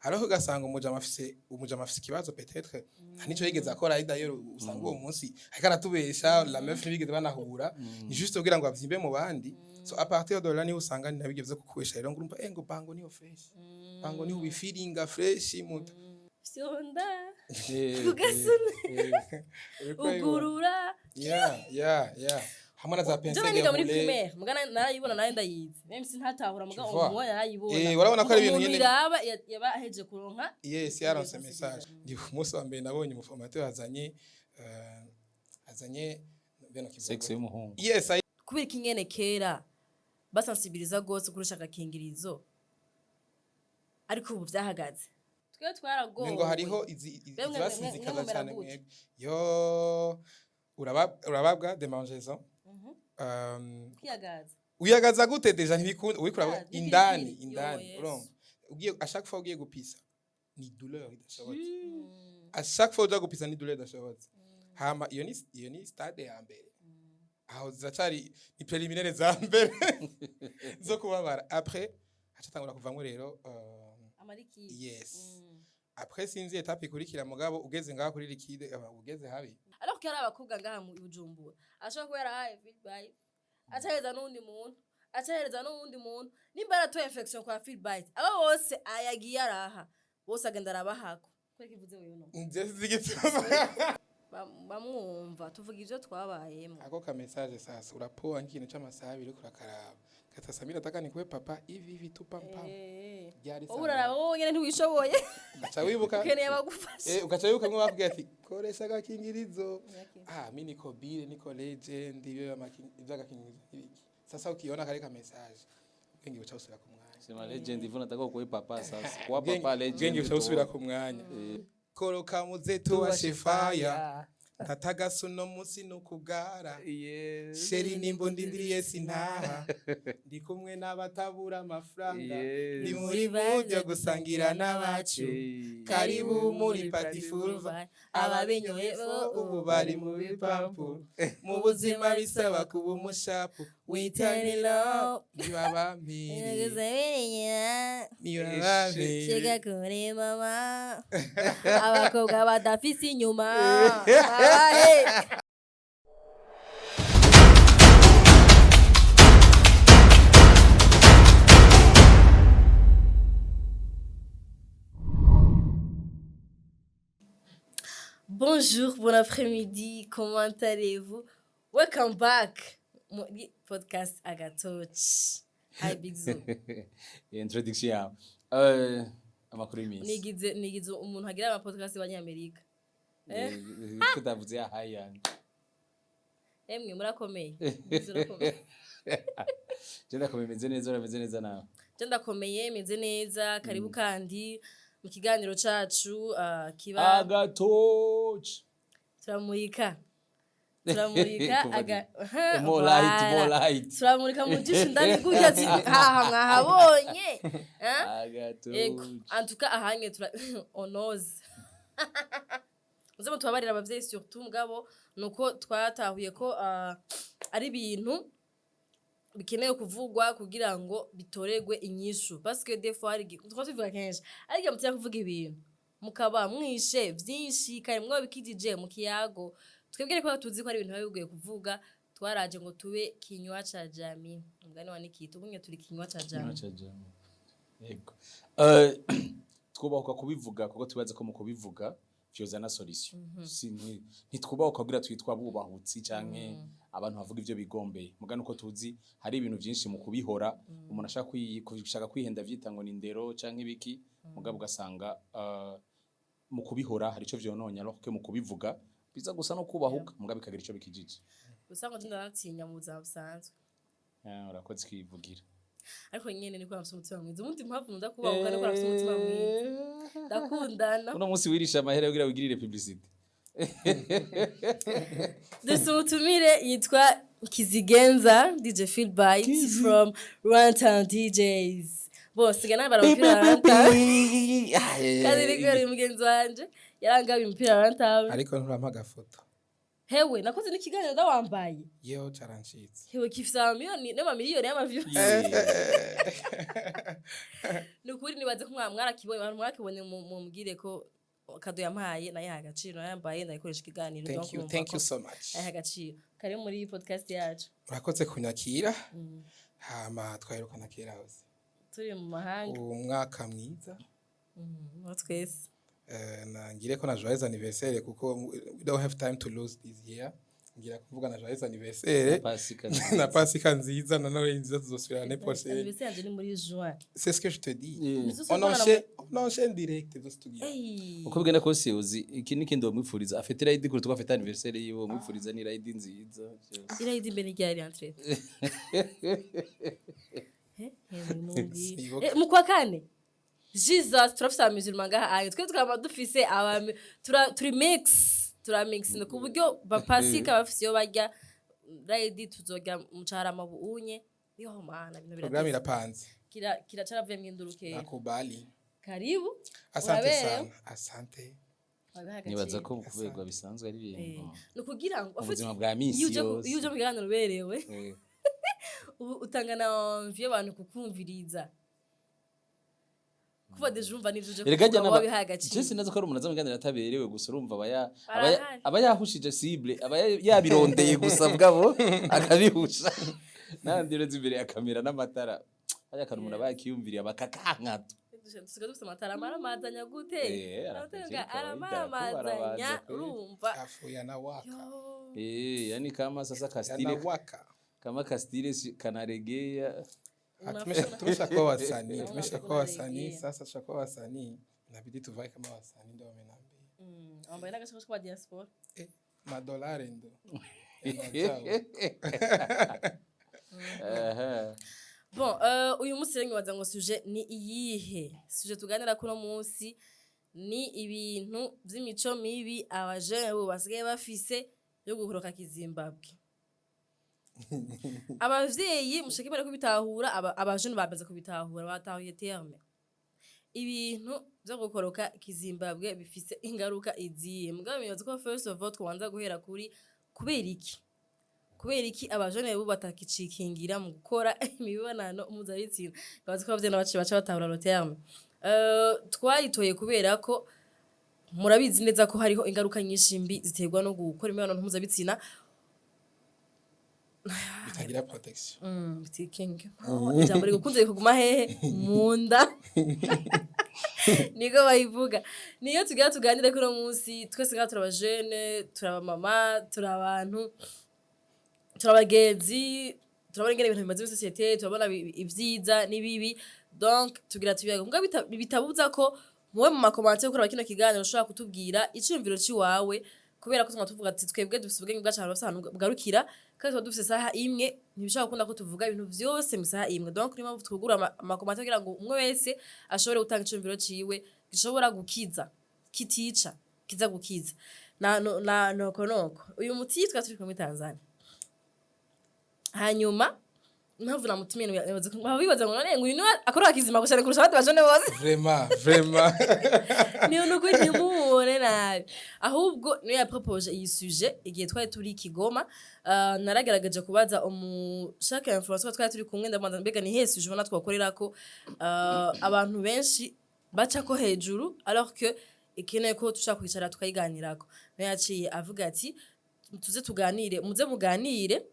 Alors ugasanga umujama afise ikibazo, peut-être nta nico yigeze akora. D'ailleurs usanga uwo munsi ariko aratubesha, la meuf ntibigeze banahura, ni juste kugira ngo avyimbe mu bandi. So à partir de là niho usanga nabigeze kukubesha rero, ngo urumva ngo bango niyo fresh, bango niho ubifiringa fresh muta. Fyonda ugasuna, ugurura. Yeah, hamwe na za pince. Jewe niga muri primaire, muga narayibona, nayo ndayizi, même si ntatahura, muga Tu vois. uwo narayibona. Urabona ko ari ibintu umuntu nyene- iraba yaba aheje kuronka. Yes, yaronse message. Ndi umunsi wa mbere nabonye umuformateur azanye azanye beno kivuga. Sexe y'umuhungu. Yes. Kubera ko ingene kera basensibiliza gose kurusha agakingirizo, ariko ubu vyahagaze, twe twaragowe. Ngo hariho izi izibasinzikaza mwe mumera cyane. gute? Mwebwe yo urababwa démangeaison. Kwiyagaza. Uyagaza gute? Déjà ntibikunda uriko urababwa. Ah, n'ipiripiri. Indani. Yo, Indani. yes. Urumva ugiye, à chaque fois ugiye gupisa ni douleur idashobotse. À chaque fois uja gupisa ni douleur idashobotse. Hama iyo ni stade ya mbere, aho ziracari ni préliminaire za mbere zo kubabara. Après hacatangura kuvamwo rero Amariki. Yes. Après sinzi étape ikurikira, mugabo ugeze ngaho kuri liquide aba ugeze habi. Ariko ko ari abakobwa ngaha mu Bujumbura ashobora kuba yarahaye feedback, acahereza n'uwundi muntu, acahereza n'uwundi muntu, nimba yaratoye infection kwa feedback, aba bose ayagiye araha bose, agenda arabahako. Kubera ko ivuze wewe no Nje zigituma Bamwumva tuvuga ivyo twabayemo. Ako ka message sasa, urapoa nk'ikintu c'amasaha 2 urakaraba kata Samira nataka nikuwe papa hivi hivi tu pam pam. Ryari? Wowe uraraba, wowe nyene ntiwishoboye. Ugaca wibuka. Ukeneye abagufasha. Ugaca wibuka mwe bakubwira ati koresha agakingirizo. Ah, mi niko bile, niko legend, ibyo iby'agakingirizo ibiki. Sasa ukiona kare ka message, ubwenge buca busubira ku mwanya. Sema legend hivyo, nataka kuwe papa sasa. Kuwa papa legend. Ubwenge buca busubira ku mwanya. Koroka muze tuwashe fire, tatagasa uno munsi nukugara. Yes. Chéri, nimba ndindiriye sintaha, ndi kumwe n'abatabura amafaranga. Yes. Ndi muri buryo gusangira n'abacu. Karibu muri party fulva, ababinyoye bo ubu bari mu bipampu. Mu buzima bisaba kuba umushapu, witanilo ntibabambiriye, ntibabambiriye. Shika kure mama, abakobwa badafise inyuma babahe. Bonjour, bon après-midi, comment allez-vous? Welcome back muri podcast Agatoci. Hi Big Zoo. Introduction yawe. Amakuru y'iminsi. Nigize umuntu agira ama podcast y'abanyamerika. Tutavuze ya hi yanjye. Emwe murakomeye. Big Zoo urakomeye. Je ndakomeye, meze neza, urameze neza nawe? Je ndakomeye, meze neza, karibu kandi mu kiganiro cacu kiba Agatoci. Turamurika. Turamurika Kuva aga More light, more light. Turamurika mu jisho indani gutya ati haha mwahabonye. Eh? Ego, Agatoci. en tout cas ahanye tura onoze. Muze mutubabarira abavyeyi surtout, mugabo nuko twatahuye ko ari ibintu bikenewe kuvugwa kugira ngo bitoregwe inyishu, parce que des fois hari igihe tuvuga kenshi, ariko igihe mutinya kuvuga ibintu mukaba mwishe vyinshi kare mwabikijije mu kiyago. Twebwe ariko tuzi ko ari ibintu biba bigoye kuvuga, twaraje ngo tube kinywa ca jamii, umugani wa Nikita, ubunye turi kinywa ca jamii. Kinywa ca jamii. Yego. Twubahuka kubivuga kuko tubaza ko mu kubivuga vyozana solution. Si ntitwubahuka kugira twitwa bubahutsi canke abantu bavuga ivyo bigombeye. Mugani uko tuzi hari ibintu vyinshi mu kubihora umuntu ashaka gushaka kwihenda vyita ngo ni ndero canke ibiki, mugabo ugasanga mu kubihora hari ico vyononye, alors que mu kubivuga biza gusa no kubahuka, mugabo bikagira ico bikijije. Gusa ngo ndanatinya mu buzima busanzwe. Ah, urakoze kwivugira. Ariko nyene niko nafise umutima mwiza. Ubundi impamvu nkunda kubahuka niko nafise umutima mwiza, ndakundana. Uno munsi wirisha amahera kugira wigirire publicité. Dufise umutumire yitwa Kizigenza DJ Philbyte from Runtown DJs. Bo siga nambara umupira wa Runtown kandi niko yari mugenzi wanje yarangabiye umupira wa Runtown. Ariko nturampa agafoto. Hewe, nakoze n'ikiganiro ndawambaye. Yo, carancitse. Hewe, gifise amamiliyoni n'amamiliyoni y'amaviews. Ni ukuri, nibaze ko mwarakibonye. Abantu mwarakibonye, mumbwire ko cadeau yampaye nayihaye agaciro, nayambaye, ndayikoresha ikiganiro. Thank Donc you. urumva Thank ko you so much. nayihaye agaciro. Kari muri podcast yacu. Urakoze kunyakira. Hama twaherukana kera hose. Turi mu mahanga. Umwaka mwiza. Wa twese. Nangire ko na joyeux anniversaire, kuko we don't have time to lose this year. Ngira kuvuga na joyeux anniversaire. Pasika. Na pasika nziza, na Noël nziza, tuzosubira l'année prochaine. Anniversaire yanje ni muri juin. C'est ce que je te dis. Bizosa On kubona. enchaîne, on enchaîne direct, zose tugira. Ey. Uko bigenda kose, uzi iki n'ikindi wamwifuriza, afite l'Aïd kuruta uko afite anniversaire yiwe. Wamwifuriza ni l'Aïd nziza byose. L'Aïd mbere ryari entre? Sinibuka. Mu kwa kane. Jesus, turafise abamusulman ngaha ayo twe tukaba dufise turi mix, turamix ku buryo bapasika bafise iyo barya l'Aïd, tuzorya mucarama buunye. Yo mana, ibintu Programme birateze. irapanze. Kira kiracaravuyemwo induru kera. Nakubali. Karibu. Asante Uraberewe. sana, asante. Wabiha Nibaza agaciro. ko kuberwa bisanzwe ari ibintu Ni ukugira ngo mu buzima bwa misi iyo uje yose. Iyo uje mu kiganiro uberewe, ubu utanga na envie abantu kukumviriza, kuva déjà urumva n'ivyo uje Erega kuvuga jya wabihaye agaciro. Je sinazi ko ari umuntu aza mu kiganiro ataberewe gusa, urumva aba Barahari. aba yahushije cible, aba yabirondeye gusa, bwabo akabihusha. Nandi uretse imbere ya kamera n'amatara aya kantu umuntu aba yakiyumviriye bakakankata. Dusigaye dufise amatara amaramazanya gute? Eh, Amatara arafashe kawaida, aramaramazanya. arabaza kweli. Urumva. Afu yanawaka. Yo. Eh, yani kama sasa kastile Yanawaka. Kama kastile kanaregea. Ah, tumeshakuwa wasanii, tumeshakuwa wasanii. Unaregea. Sasa tushakuwa wasanii, inabidi tuvae kama wasanii, ndio wamenambia. Wambaye n'agasakoshi kwa diaspora. Eh, madolari ndo yanajao. Aha. Bon, uyu munsi rero nkibaza ngo sujet ni iyihe? Sujet tuganira kuno munsi ni ibintu vy'imico mibi abajene ubu basigaye bafise yo guhoroka kizimbabwe. Abavyeyi mushake bari kubitahura, abajene bamaze kubitahura, batahuye terme. Ibintu vyo gukoroka kizimbabwe bifise ingaruka izihe? Mugabo nibaza ko first of all twobanza guhera kuri kubera iki? Kubera iki abajene bubu batakicikingira mu gukora imibonano mpuzabitsina? Bazi ko abavyeyi n'abaciye baca batahura le terme. Twayitoye kubera ko murabizi neza ko hariho ingaruka nyinshi mbi ziterwa no gukora imibonano mpuzabitsina bitagira protection. Bitikinga. Ijambo rigukunze kuguma hehe? Mu nda. Niko bayivuga. Niyo tugira tuganire kuri uno munsi. Twese ngaha turi abajene, turi abamama, turi abantu, turi abagenzi, turabona ingene ibintu bimaze muri société, turabona ivyiza n'ibibi. Donc tugira tubiyaga. Mugabo bitabuza ko muwe mu macommentaires kuraba kino kiganiro ushobora kutubwira iciyumviro ciwawe, kubera ko tuguma tuvuga ati twebwe dufise ubwenge bwacu, ahantu bafise ahantu bugarukira, kandi tuba dufise isaha imwe, ntibishobora gukunda ko tuvuga ibintu vyose mu isaha imwe. Donc niyo mpamvu twugurura amacommentaires kugira ngo umwe wese ashobore gutanga iciyumviro ciwe gishobora gukiza, kitica, kiza gukiza. Na no, na noko noko uyu muti twari turi kumwe muri Tanzania. Hanyuma impamvu namutumiye, bibaza ngo none ngo uyu niwe akora kizima gusa kurusha abandi bajene bose. Vraiment, vraiment. Ni nukuri, ntimubone nabi, ahubwo niyo yapropoje iyi sujet igihe twari turi i Kigoma. Naragaragaje kubaza umu chaque influencer twari turi kumwe, ndabanza mbega ni hehe sujet ubona twakorerako, abantu benshi baca ko hejuru, alors que ikeneye ko tushaka kwicara tukayiganirako. Niyo yaciye avuga ati tuze tuganire, muze muganire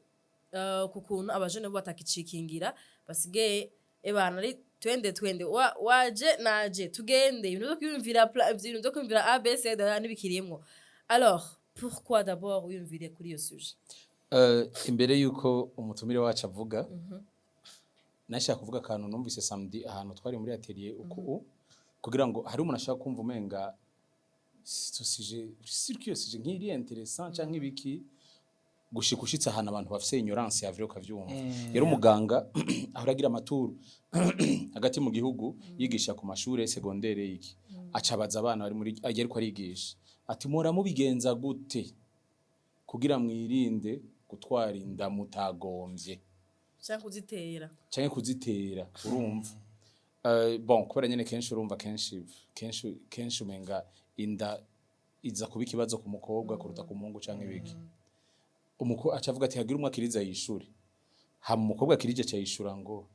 ku kuntu abajene bo batakicikingira, basigaye ebana ari twende twende, waje naje tugende, ibintu vyo kwiyumvira ibintu vyo kwiyumvira A B C D ntibikirimwo. Alors pourquoi d'abord wiyumvire kuri iyo sujet? Imbere yuko umutumire wacu avuga, nashaka kuvuga akantu numvise samedi ahantu twari muri atelier, uku kugira ngo hari umuntu ashaka kumva umenga ce sujet, sûr que sujet nk'iri intéressant canke ibiki, gushika ushitse ahantu abantu bafise ignorance ya vrai ukavyumva. Rero umuganga ahora agira amaturu hagati mu gihugu, yigisha ku mashure secondaire, iki acabaza abana bari muri ariko arigisha ati: "Mora mubigenza gute kugira mwirinde gutwara inda mutagomvye?" Canke kuzitera. Canke kuzitera, urumva. Bon, kubera nyene kenshi urumva kenshi kenshi kenshi umenga inda iza kuba ikibazo ku mukobwa kuruta ku muhungu canke ibiki. Umuko aca avuga ati: "Hagira umwe akiriza yishure." Hama umukobwa akirije aca yishura ngo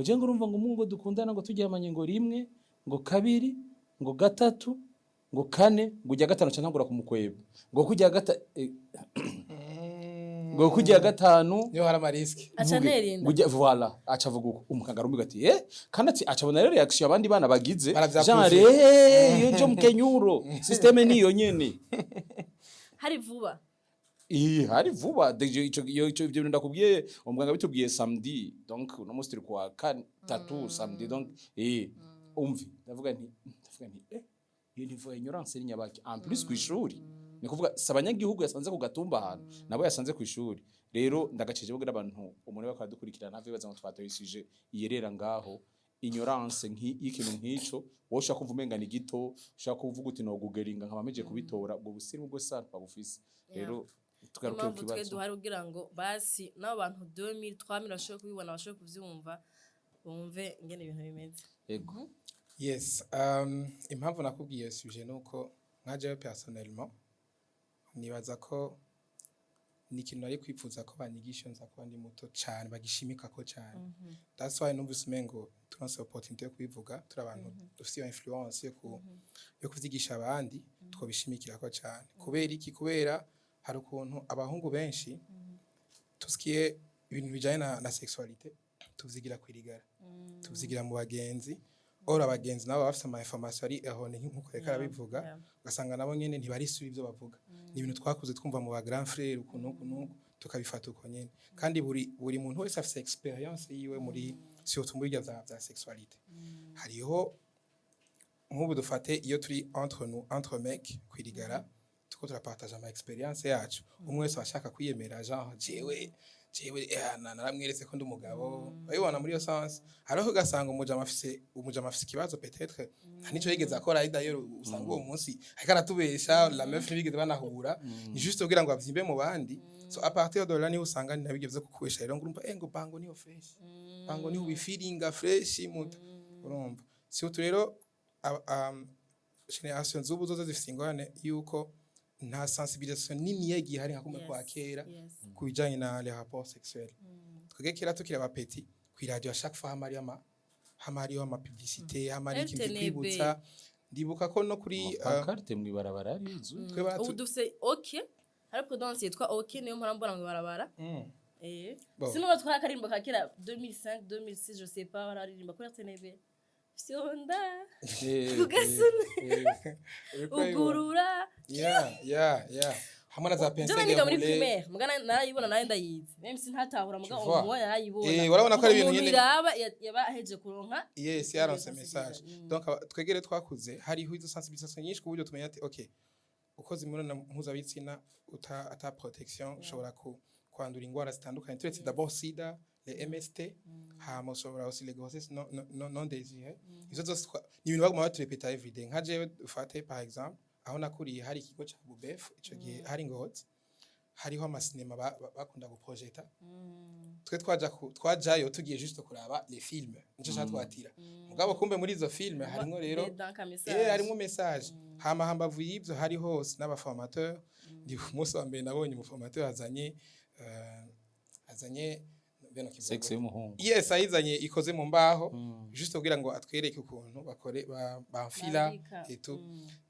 je ngo urumva ngo umuhungu dukundana ngo turyamanye ngo rimwe, ngo kabiri, ngo gatatu, ngo kane, ngo ujya gatanu ca ntangura kumukweba, ngo kujya gata ngo kujya gatanu. Niyo hari ama risques. Aca nterinda. Ngo ujya, voilà, aca avuga uko. Umukanga arumva ati: "Eh." Kandi ati aca abona rero réaction abandi bana bagize. Baravyaprouve. Genre iyo jo mkenyuro système niyo nyene. Hari vuba. Ih, hari vuba. Déjà ico ivyo bintu ndakubwiye, umuganga bitubwiye samedi, donc uno munsi turi kuwa tatu, samedi. Donc umvi ndavuga nti iyo niveau ya ignorance ni nyabaki? En plus kw'ishuri, ni kuvuga si abanyagihugu yasanze ku gatumba, ahantu nabo yasanze kw'ishuri. Rero ndagaceje kugira abantu umuntu bakaba dukurikirana ntave baza ngo twatoyisije iyerera ngaho. Ignorance y'ikintu nk'ico, wowe ushaka kuvuga umenga ni gito, ushaka kuvuga uti no gugeringa nkaba meje kubitora, ubwo busirimu bwo sa twabufise. Rero tugaruke ku Impamvu twe kibazo. duhari kugira ngo basi n'abo bantu 2000, 3000 bashobore kubibona, bashobore kuvyumva, bumve ingene ibintu bimeze. Ego. Yes, impamvu nakubwiye sujet nuko nka jewe personnellement nibaza ko ni ikintu nari kwifuza ko banyigisha nza kuba ndi muto cane, bagishimika ko cane. That's why numvise umengo turonse opportunité yo kubivuga, turi abantu dufise iyo influence yo kuvyigisha abandi, twobishimikirako cane. Kubera iki? Kubera hari ukuntu abahungu benshi tusikiye ibintu bijanye na sexualité tuvyigira kwirigara, tuvyigira mu bagenzi. Or abagenzi nabo baba bafise ama information ari erroné, nkuko yariko arabivuga. Ugasanga nabo nyene ntibarisubira ivyo bavuga. Ni ibintu twakuze twumva mu ba grand frère uku n'uku n'uku, tukabifata uko nyene. Kandi buri muntu wese afise expérience yiwe muri, surtout muri vya sexualité. Hariho nk'ubu dufate iyo turi entre nous, entre mecs, kwirigara, tuko turapartage ama expérience yacu, umwe wese ashaka kwiyemera, genre jewe naramweretse ko ndi umugabo, urabibona muri iyo sens. Hariho ugasanga umujama afise ikibazo, peut-être nta nico yigeze akora. D'ailleurs usanga uwo munsi ariko aratubesha, la meuf ntibigeze banahura, ni juste kugira ngo avyimbe mu bandi. So à partir de là niho usanga nabigeze vyo kukubesha rero, ngo urumva ngo bango niyo fresh, bango niho wifiringa fresh muta, urumva. Surtout rero génération z'ubu zozo zifise ingorane yuko nta sensibilisation nini yagiye hari nka kumwe kwa kera ku bijanye na les rapports sexuels. Twebwe kera tukiri aba petits, kw'iradio à chaque fois hama hariyo ama publicité, hama hari ikintu RTNB. kikwibutsa. Ndibuka ko no kuri Pancarte mw'ibarabara yuzuye. twe Ubu dufise OK, hari prudence yitwa OK, niyo mpora mbona mw'ibarabara. Bon. Sinon twara akarimbo ka kera 2005, 2006, je sais pas, bararirimba kuri RTNB: "Fyonda kugasuna, Uriko urabibona. ugurura." Yeah, hamwe na za Jewe pince. niga muri primaire muga narayibona, nayo ndayizi, même si ntatahura muga Tu vois. umuwa yarayibona. Urabona ko ari ibintu Umuntu iraba yaba aheje kuronka Yes, yaronse iyo message. sensibilisation. Donc twegere twakuze hariho izo sensibilisation nyinshi ku buryo tumenya ati okay, ukoze imibonano mpuzabitsina ata protection ushobora kwandura ingwara zitandukanye, turetse d'abord sida, les MST, hama ushobora aussi les grossesses non désirées. Izo zose ni ibintu baguma baturepeta everyday. Nka jewe ufate par exemple, aho nakuriye hari ikigo ca Bubef, ico gihe hari Ngozi, hariho amasinema bakunda guprojeta. Twe twajayo tugiye juste kuraba les films, nico catwatira. Mugabo kumbe muri izo film harimwo rero harimo message. Hama hambavu y'ivyo hari hose n'aba formateur. Ndi umunsi wa mbere nabonye umu formateur azanye beno kivuga Sexe y'umuhungu. Yes, ayizanye ikoze mu mbaho, juste kugira ngo atwereke ukuntu bakore bamfila Babika. et tout.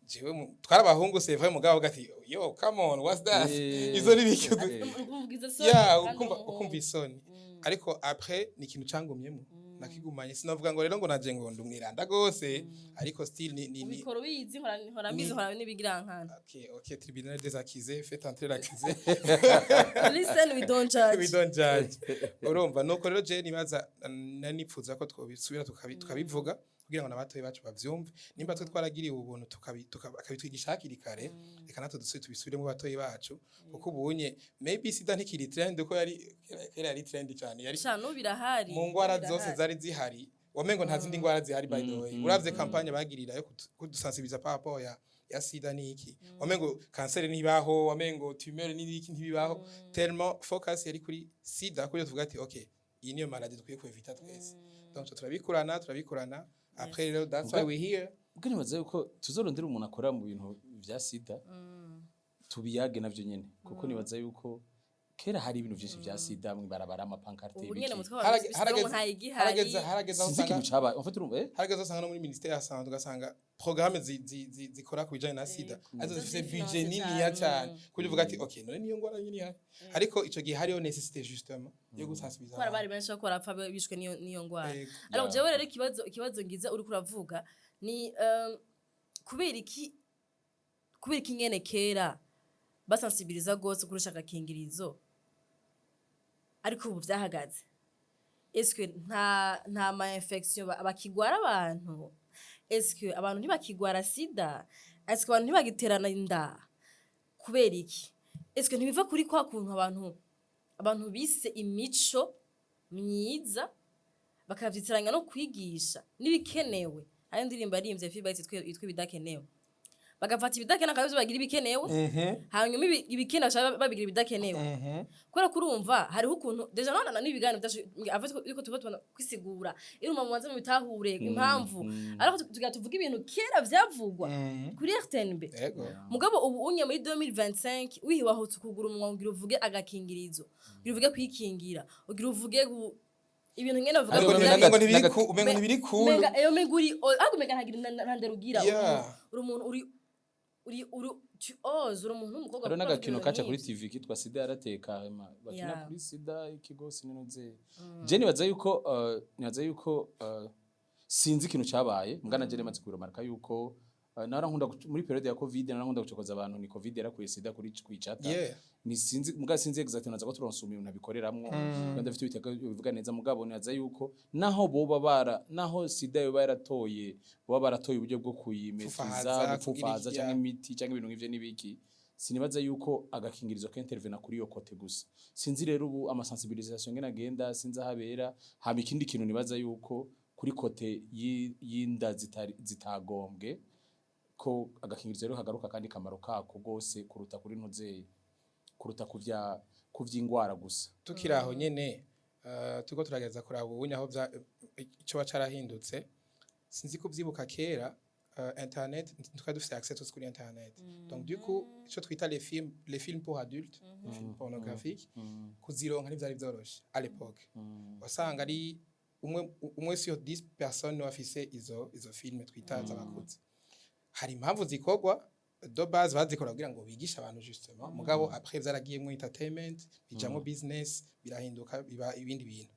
Jewe twari abahungu, c'est vrai, mugabo gati: "Yo, come on, what's that? Izo ni biki?" Ukumva izo soni Yeah. kandi Ukumva umuhungu. ukumva isoni. Ariko après ni ikintu cangumyemo, nakigumanye. Sinavuga ngo rero ngo naje ngo ndumwiranda gose, ariko still ni Ubikora ubizi, nkora mbizi, nkora n'ibigirankana. Okay, tribunal des accusés, faites entrer l'accusé. Listen, we don't judge. We don't judge. Urumva, nuko rero je nibaza nari nipfuza ko twobisubira tukabivuga kugira ngo n'abatoyi bacu bavyumve. Nimba twe twaragiriwe ubuntu akabitwigisha hakiri kare, reka natwe dusubire tubisubiremo batoyi bacu, kuko ubunye maybe sida ntikiri trend uko yari kera. Yari trend cyane, yari Sha, n'ubu birahari. mu ngwara N'ubu zose birahari. zari zihari, wamengo nta zindi ngwara zihari. By the way, uravye campagne bagirira yo kudusensibiliza par rapport ya sida niki, wamengo kanseri ntibaho, wamengo tumeur niki ntibibaho, tellement focus yari kuri sida, kuri tuvuga ati okay, iyi niyo maladie dukwiye kwevita twese. Donc turabikurana après rero, that's why we here. Ubwo nibaza yuko tuzorondera umuntu akora mu bintu vya sida, tubiyage navyo nyene, kuko nibaza yuko Kera hari ibintu vyinshi vya sida mw'ibarabara, ama pancartes, Ubu nyene ibiki. mutwe wa ntayigihari. Harageze aho Sinzi usanga ikintu cabaye en fait, urumva, harageze aho usanga no muri ministère ya santé ugasanga programme zikora ku bijanye na sida arizo zifise Zifinance budget niniya cane. cyane, kuburyo uvuga ati: "Okay, none niyo ngwara nyine ihari?" Ariko ico gihe hariho nécessité justement yo gusensibiliza Kubera bari abantu. benshi bako barapfa bishwe n'iyo ngwara. Alors, jewe rero ikibazo ngize, uriko uravuga, ni kubera iki nyene kera basensibiliza gose kurusha agakingirizo, ariko ubu vyahagaze? Eske nta ma infection bakigwara abantu? Eske abantu ntibakigwara sida? Eske abantu ntibagiterana inda? Kubera iki? Eske ntibiva kuri kwa kuntu abantu bise imico myiza, bakavyitiranya no kwigisha n'ibikenewe? Hari indirimbo yaririmbye Philbyte yitwa "Ibidakenewe", bagafata ibidakenewe akabivyo bagira ibikenewe, hanyuma ibikenewe bashaka babigira ibidakenewe. Kubera ko urumva hariho ukuntu déjà none n'ibiganiro byacu ava yuko tuba tubona kwisigura, iruma mubanze mubitahure impamvu, ariko tugira tuvuga ibintu kera vyavugwa kuri RTNB. Mugabo ubu unye muri 2025 wihibahutse ukugura umunwa ugira uvuge agakingirizo, ugira uvuge kwikingira, ugira uvuge ibintu ngene bavuga Ariko ngo umengo ntibiri cool. Menga eyo, menga uri, ahubwo menga ntagira ntandero ugira. Uri umuntu uri tu oses, uri umuntu w'umukobwa Hariho kuko n'agakino uravuga kaca ibintu kuri nk'ivyo. TV kitwa "Sida yarateka", hama bakina kuri sida ikigo sinuze. Je nibaza yuko sinzi ikintu cabaye, mbwana je nemaze kubiremarka yuko nara nkunda muri période ya Covid nara nkunda gucokoza abantu, ni Covid yarakuye sida kuri kwicata. Ni sinzi, muga sinzi exact, naza ko turonsuma ibintu abikoreramwo kandi afite ibitego bivuga neza. Mugabo nibaza yuko naho boba bara naho sida yoba yaratoye, boba baratoye uburyo bwo kuyimetriza, Gupfufahaza, gupfufahaza kugira iki, canke imiti canke ibintu nk'ivyo n'ibiki, sinibaza yuko agakingirizo kintervena kuri iyo côté gusa. Sinzi rero ubu ama sensibilisation ngene agenda, sinzi aho abera. Hama ikindi kintu nibaza yuko kuri côté y'inda zitagombwe ko agakingirizo rero kagaruka kandi kamaro kako gose kuruta kuri ntuzeye, kuruta kuvya kuvy'ingwara gusa. Tukiri aho nyene, turiko turagerageza kuraba ubunye aho ico carahindutse. Sinzi kuvyibuka, kera internet twari dufise accès tous kuri internet, donc du coup ico twita les films pour adultes, les films pornographiques, kuzironka ntivyari vyoroshe à l'époque. Wasanga ari umwe umwe sur 10 personnes niwe afise izo films twita z'abakuze. Hari impamvu zikorwa, de base bazikora kugira ngo bigishe abantu justement, mugabo après vyaragiyemwo entertainment, bijamwo business, birahinduka biba ibindi bintu.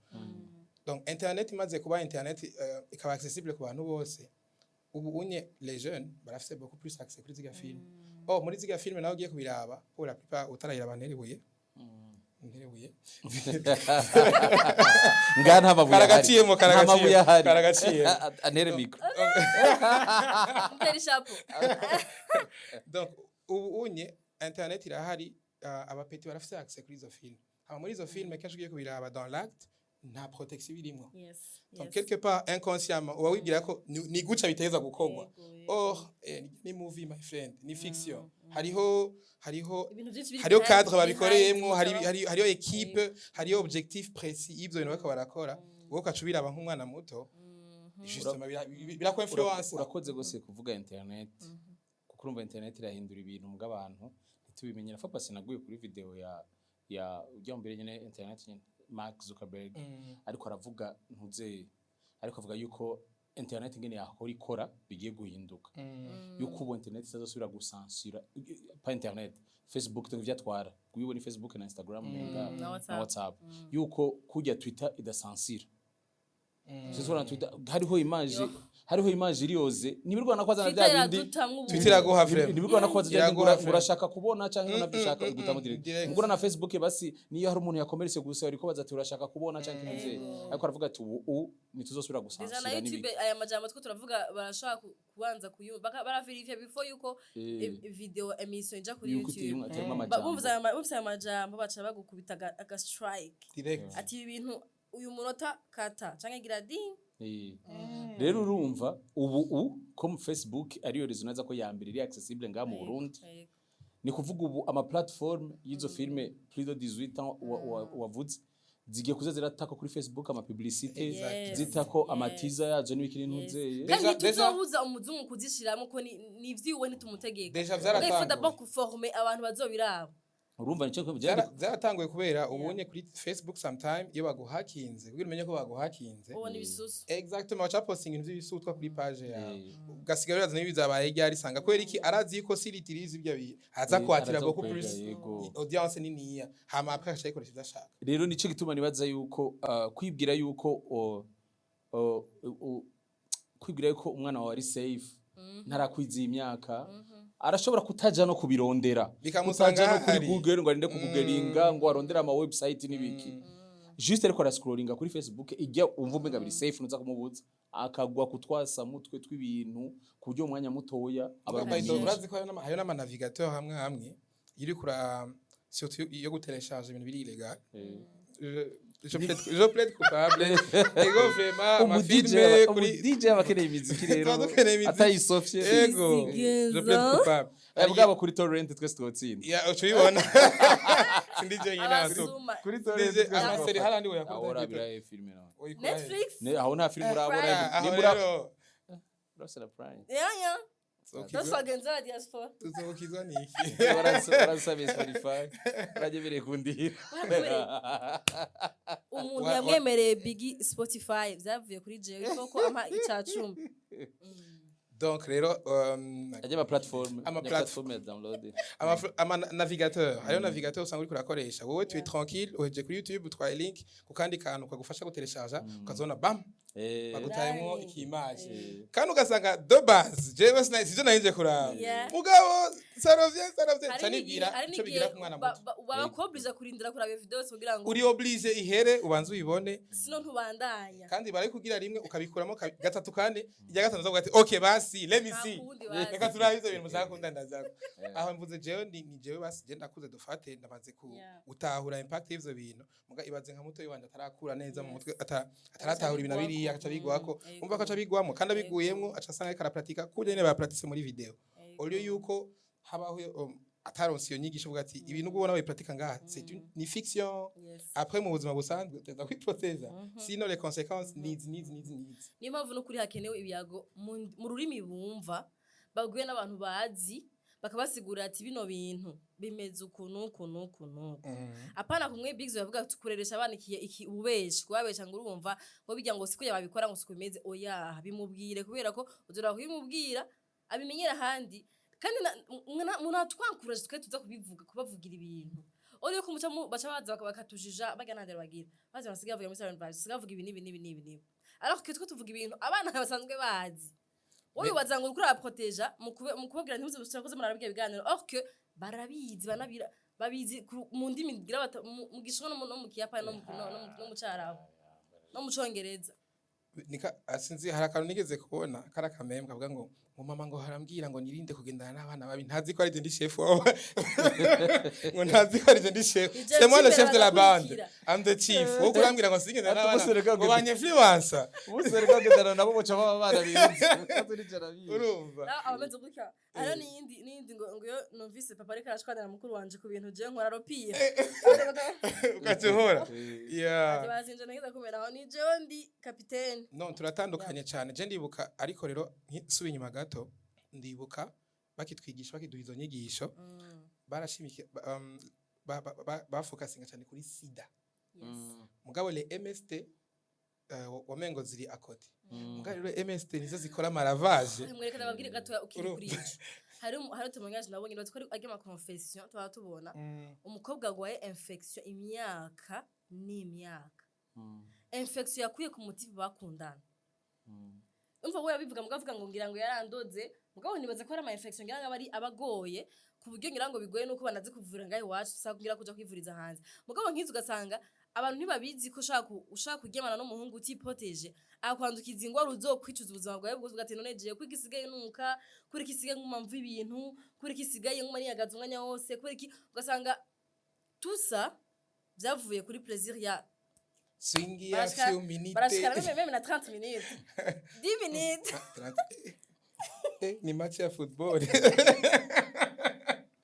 Donc internet imaze kuba internet, ikaba accessible ku bantu bose, ubu unye les jeunes barafise beaucoup plus accès kuri ziga film. Oh, muri ziga film nawe ugiye kubiraba, pour la plupart utarayiraba, nterebuye nterebuye. Ngaha nta mabuye ahari. Karagaciyemo, Nta mabuye karagaciyemo, ahari. Karagaciyemo. Antere micro. Mutera ishapo. Donc ubu unye internet irahari, aba petits barafise accès kuri izo film. Hama muri izo film kenshi ugiye kubiraba, dans l'acte nta protection irimwo. Donc quelque part inconsciemment uba wibwira ko ni guca biteza gukorwa. Yego. Or ni movie, my friend, ni fiction. Hariho Ibintu byinshi biri hariho behind- cadre babikoreyemwo, behind, hariho équipe, hariho objectif précis y'ivyo bintu bariko barakora. Wowe ukaca ubiraba nk'umwana muto, justement birakwinfluence. Urakoze gose kuvuga internet, kuko urumva internet irahindura ibintu mbwa abantu ntitubimenye. Nafa pasi naguye kuri video ya ujya mbere nyene internet nyene, Mark Zuckerberg, ariko aravuga ntuze, ariko avuga yuko internet ingene yahora ikora bigiye guhinduka, yuko ubu internet itazosubira gusansura, pa internet, Facebook, donc vyatwara wiwe ni Facebook na Instagram menga Na na WhatsApp. WhatsApp, yuko kujya Twitter idasansira. Sinzi na Twitter hariho image iriyoze ntibirwana ko azana Twitter bya bindi. iradutamwo ubu. Twitter iraguha frame. Ntibirwana ko azana bya bindi, Iraguha frame. urashaka kubona canke unavyishaka, igutamo direct. Direct. Mugura na Facebook basi niyo hari umuntu yakomeretse gusa ariko baza ati urashaka kubona canke ntuze, ariko aravuga ati ubu ntituzosubira Déjà na gusansira YouTube n'ibiki. aya majambo two turavuga barashaka kubanza kuyumva, baraverifya before yuko video emission ija kuri Yuko YouTube. itarimwo amajambo. Bumvise aya majambo baca bagukubita aga strike. Direct. Ati ibi bintu uyu munota kata canke gira ding. Rero urumva ubu ko mu Facebook ariyo réseau naza ko ya mbere iri accessible ngaha mu Burundi, ni kuvuga ubu ama plateforme y'izo filme plus de 18 ans wavuze zigiye kuza ziratako kuri Facebook ama publicité, zitako ama teaser yazo n'ibikiri ntuzeye. Kandi ntituzobuza umuzungu kuzishiramo ko ni ivyiwe, ntitumutegeka. Déjà Mugabo il faut vyaratanguye. d'abord kuformer abantu bazobiraba. Urumva nico ko Byaratanguye kubera ubonye kuri Facebook sometime iyo baguhakinze, kugira umenye ko baguhakinze. Ubona ibisusu. Exactement, baca posting ibintu by'ibisutwa kuri page yawe, ugasigara wibaza niba bizabaye ryari. Sanga kubera iki? Arazi ko s'il utilise ibyo aza kwatira araza beaucoup gukwega, plus audience niniya, hama après agaca ayikoresha ivyo ashaka. Rero nico gituma nibaza yuko kwibwira yuko kwibwira yuko umwana wawe ari safe, ntarakwiza imyaka, arashobora kutaja no kubirondera, Bikamusanga kutaja no kuri hahari. Google ngo arinde kugooglinga, ngo arondere ama website n'ibiki. Juste ariko arascrollinga kuri Facebook, ijya umva umenga biri safe, nuza kumubuza, akagwa kutwasa mutwe tw'ibintu ku buryo umwanya mutoya aba By the way, ari urazi ko hariho n'ama navigateur hamwe hamwe iyo uriko ura, surtout iyo gutélécharge ibintu biri illégal. Je plaide coupable, ego, vraiment, umu DJ amafilme umu kuri DJ aba akeneye imiziki rero. Tuba dukeneye imiziki. Atayisofye. Ego, je plaide coupable. Bwabo kuri torrent twese twotsinda. Ya, uca ubibona, sindi jenyine ahantu. Abasuma. Kuri torrent DJ twese amaseri twofata. harandi we. Aho urabira filime nawe? Netflix. Aho nta filime urabona? Prime. Aho Nimba rero urasera Prime. Ya, twese ba diaspora. Tuzokizwa niki? Warasabiye Spotify, uragemereye kundihira. Umuntu yamwemereye bigi Spotify byavuye kuri jewe koko ampa ica 10. Donc rero ajya ama platform Ama ya platform ya download. Ama navigateur, hariho navigateur usanga uriko urakoresha wowe, tu es tranquille, uhejeje kuri YouTube, utwaye link ku kandi kantu kagufasha gutélécharger, ukazona bam, bagutayemwo Right. iki image, kandi ugasanga de base jewe sivyo narinje kuraba. Mugabo ça revient, ça revient. Hari Ca n'igihe nibwira hari ico bigira n'igihe ku mwana muto. Babakobliza kurindira kuraba iyo video yose kugira ngo Uri obligé, ihere ubanze uyibone. Sino ntubandanya. Kandi barabikubwira rimwe, ukabikuramo gatatu, kane, irya gatanu uzavuga ati: "Okay, basi, let me Nta see." kundi bazi. Reka turabe ivyo bintu mushaka kundandazako. Aho mvuze jewe ni jewe, basi je ndakuze, dufate ndamaze ku gutahura impact y'ivyo bintu. Muga ibaze nka muto wanje atarakura neza mu mutwe, ataratahura ibintu biriya, akaca bigwako. Umva ko aca bigwamo, kandi abiguyemwo aca asanga ariko arapratika kurya nyene bapratise muri video. Au lieu yuko habaho ataronse iyo nyigisho, uvuga ati ibintu ubona babipratika ngaha, c'est une ni fiction. Après, mu buzima busanzwe uteza kwiproteza, sinon les conséquences nizi nizi nizi nizi. Niyo mpamvu n'ukuri hakenewe ibiyago mu rurimi bumva, babwiwe n'abantu bazi, bakabasigurira ati bino bintu bimeze uku n'uku n'uku n'uku. Apana kumwe Biggs bavuga ati kureresha abana iki ubeshi kubabesha, ngo urumva ngo bijya ngo siko yababikora, ngo siko bimeze. Oya, bimubwire, kubera ko uzora kubimubwira abimenyera ahandi. Kandi munatwankuraje twe tuza kubivuga, kubavugira ibintu uri ko muca baca baza bakatujija baga nandera bagira baza basigaye bavuga muri Silent Vibes, basigaye bavuga ibi n'ibi n'ibi n'ibi n'ibi, alors que twe tuvuga ibintu abana basanzwe bazi. Wowe wibaza ngo uriko urabaproteja mu kubabwira ntimuze musubire murarabwira ibiganiro, or que barabizi, banabira babizi mu ndimi ngira mu Gishinwa no mu Kiyapani no mu Carabu no mu Congereza. Nika sinzi, hari akantu nigeze kubona kari akameme kavuga ngo mama ngo harambwira ngo nirinde kugendana n'abana babi, ntazi ko ari je ndi chef wabo, ngo ntazi ko ari je ndi chef. Ije C'est moi le imbere chef de la bande. bagakurikira. I'm the chief. Wowe kurambwira ngo singendana Ati n'abana umusore ngo banyinfluencer. Umusore kagendana nabo boca baba abana bize turicara bize. Urumva. Nawe aba ameze gutya. Hariho n'iyindi ngo iyo numvise papa ariko arashwanira mukuru wanje ku bintu je nkora ropire. Ugaca uhora, yeah. Bazinje nageza kumera aho ni jewe ndi kapitene. No, turatandukanye cyane. Je ndibuka, ariko rero nsubiye inyuma gato, ndibuka bakitwigisha, bakiduha izo nyigisho, barashimike bafokasinga cyane kuri sida. Mugabo le MST wamengo ziri à côté. Mugabo rero MST nizo zikora amaravage. Mwereka ndababwire gatoya ukiri Urumva. kuri ico. Hari utumanyaje nabonye batwo ari ajya ama confession tuba tubona umukobwa agwaye infection imyaka n'imyaka, infection yakuye ku mutima bakundana. Umva, we yabivuga mugabo avuga ngo ngira ngo yarandoze, mugabo nibaza ko ari ama infection ngira ngo aba ari abagoye ku buryo ngira ngo bigoye nuko banazi kuvura ngaho iwacu, usanga ngira kuja kwivuriza hanze. Mugabo nkizi ugasanga abantu ntibabizi ko ushaka kuryamana n'umuhungu utiproteje akwandukiza ingwara uzokwicuza ubuzima bwawe bwose, ugati none jewe ko igisigaye nuka kuri ikisigaye nkuma mva ibintu, kuri ikisigaye nkuma niyagaza umwanya wose, kuri iki ugasanga tusa byavuye kuri plaisir ya swingi ya few minutes. Barashikana même na 30 minutes, 10 minutes. Ni match ya football.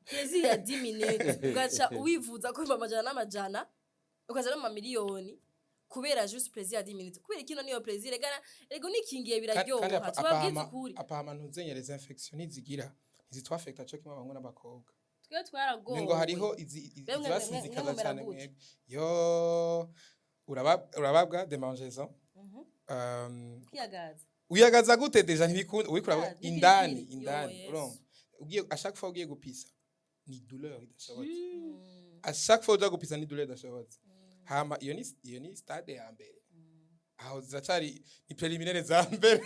Plaisir ya 10 minutes, ugaca wivuza ko amajana n'amajana, ukaja no mu mamiliyoni kubera juste plaisir ya 10 minutes. Kubera ikino niyo plaisir egana ego nikingiye biraryoha, tubabwize ukuri. Apparemment ntuzenyereza, infection ntizigira ntizitwafekta co kimwe abahungu n'abakobwa. Twe twaragowe. Ngo hariho izi Bemwe izibasinzikaza mwe mumera cyane. gute? Mwebwe yo urababwa démangeaison. Kwiyagaza. Uyagaza gute? Déjà ntibikunda uriko urabona Ah, n'ipiripiri. indani. Yo, Indani. Yesu. Urumva ugiye, à chaque fois ugiye gupisa ni douleur idashobotse. À chaque fois uja gupisa ni douleur idashobotse. Hama iyo ni stade ya mbere, aho ziracari ni préliminaire za mbere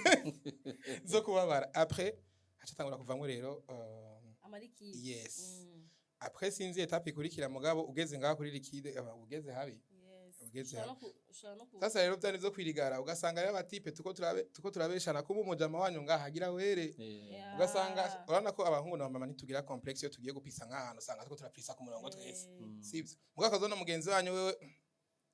zo kubabara. Après hacatangura kuvamwo rero Ama liquide. Yes. Après sinzi étape ikurikira, mugabo ugeze ngaho kuri liquide aba ugeze habi. Ugeze Ushobora habi. no ushobora no Sasa rero vyari vyo kwirigara, ugasanga rero aba types tuko turabeshana kuba umujama wanyu ngaha agira were. Ugasanga urabona ko abahungu na mama ntitugira complexe iyo tugiye gupisa nk'ahantu, usanga tuko turapisa ku murongo twese, sivyo? Mugabo akazona mugenzi wanyu, wewe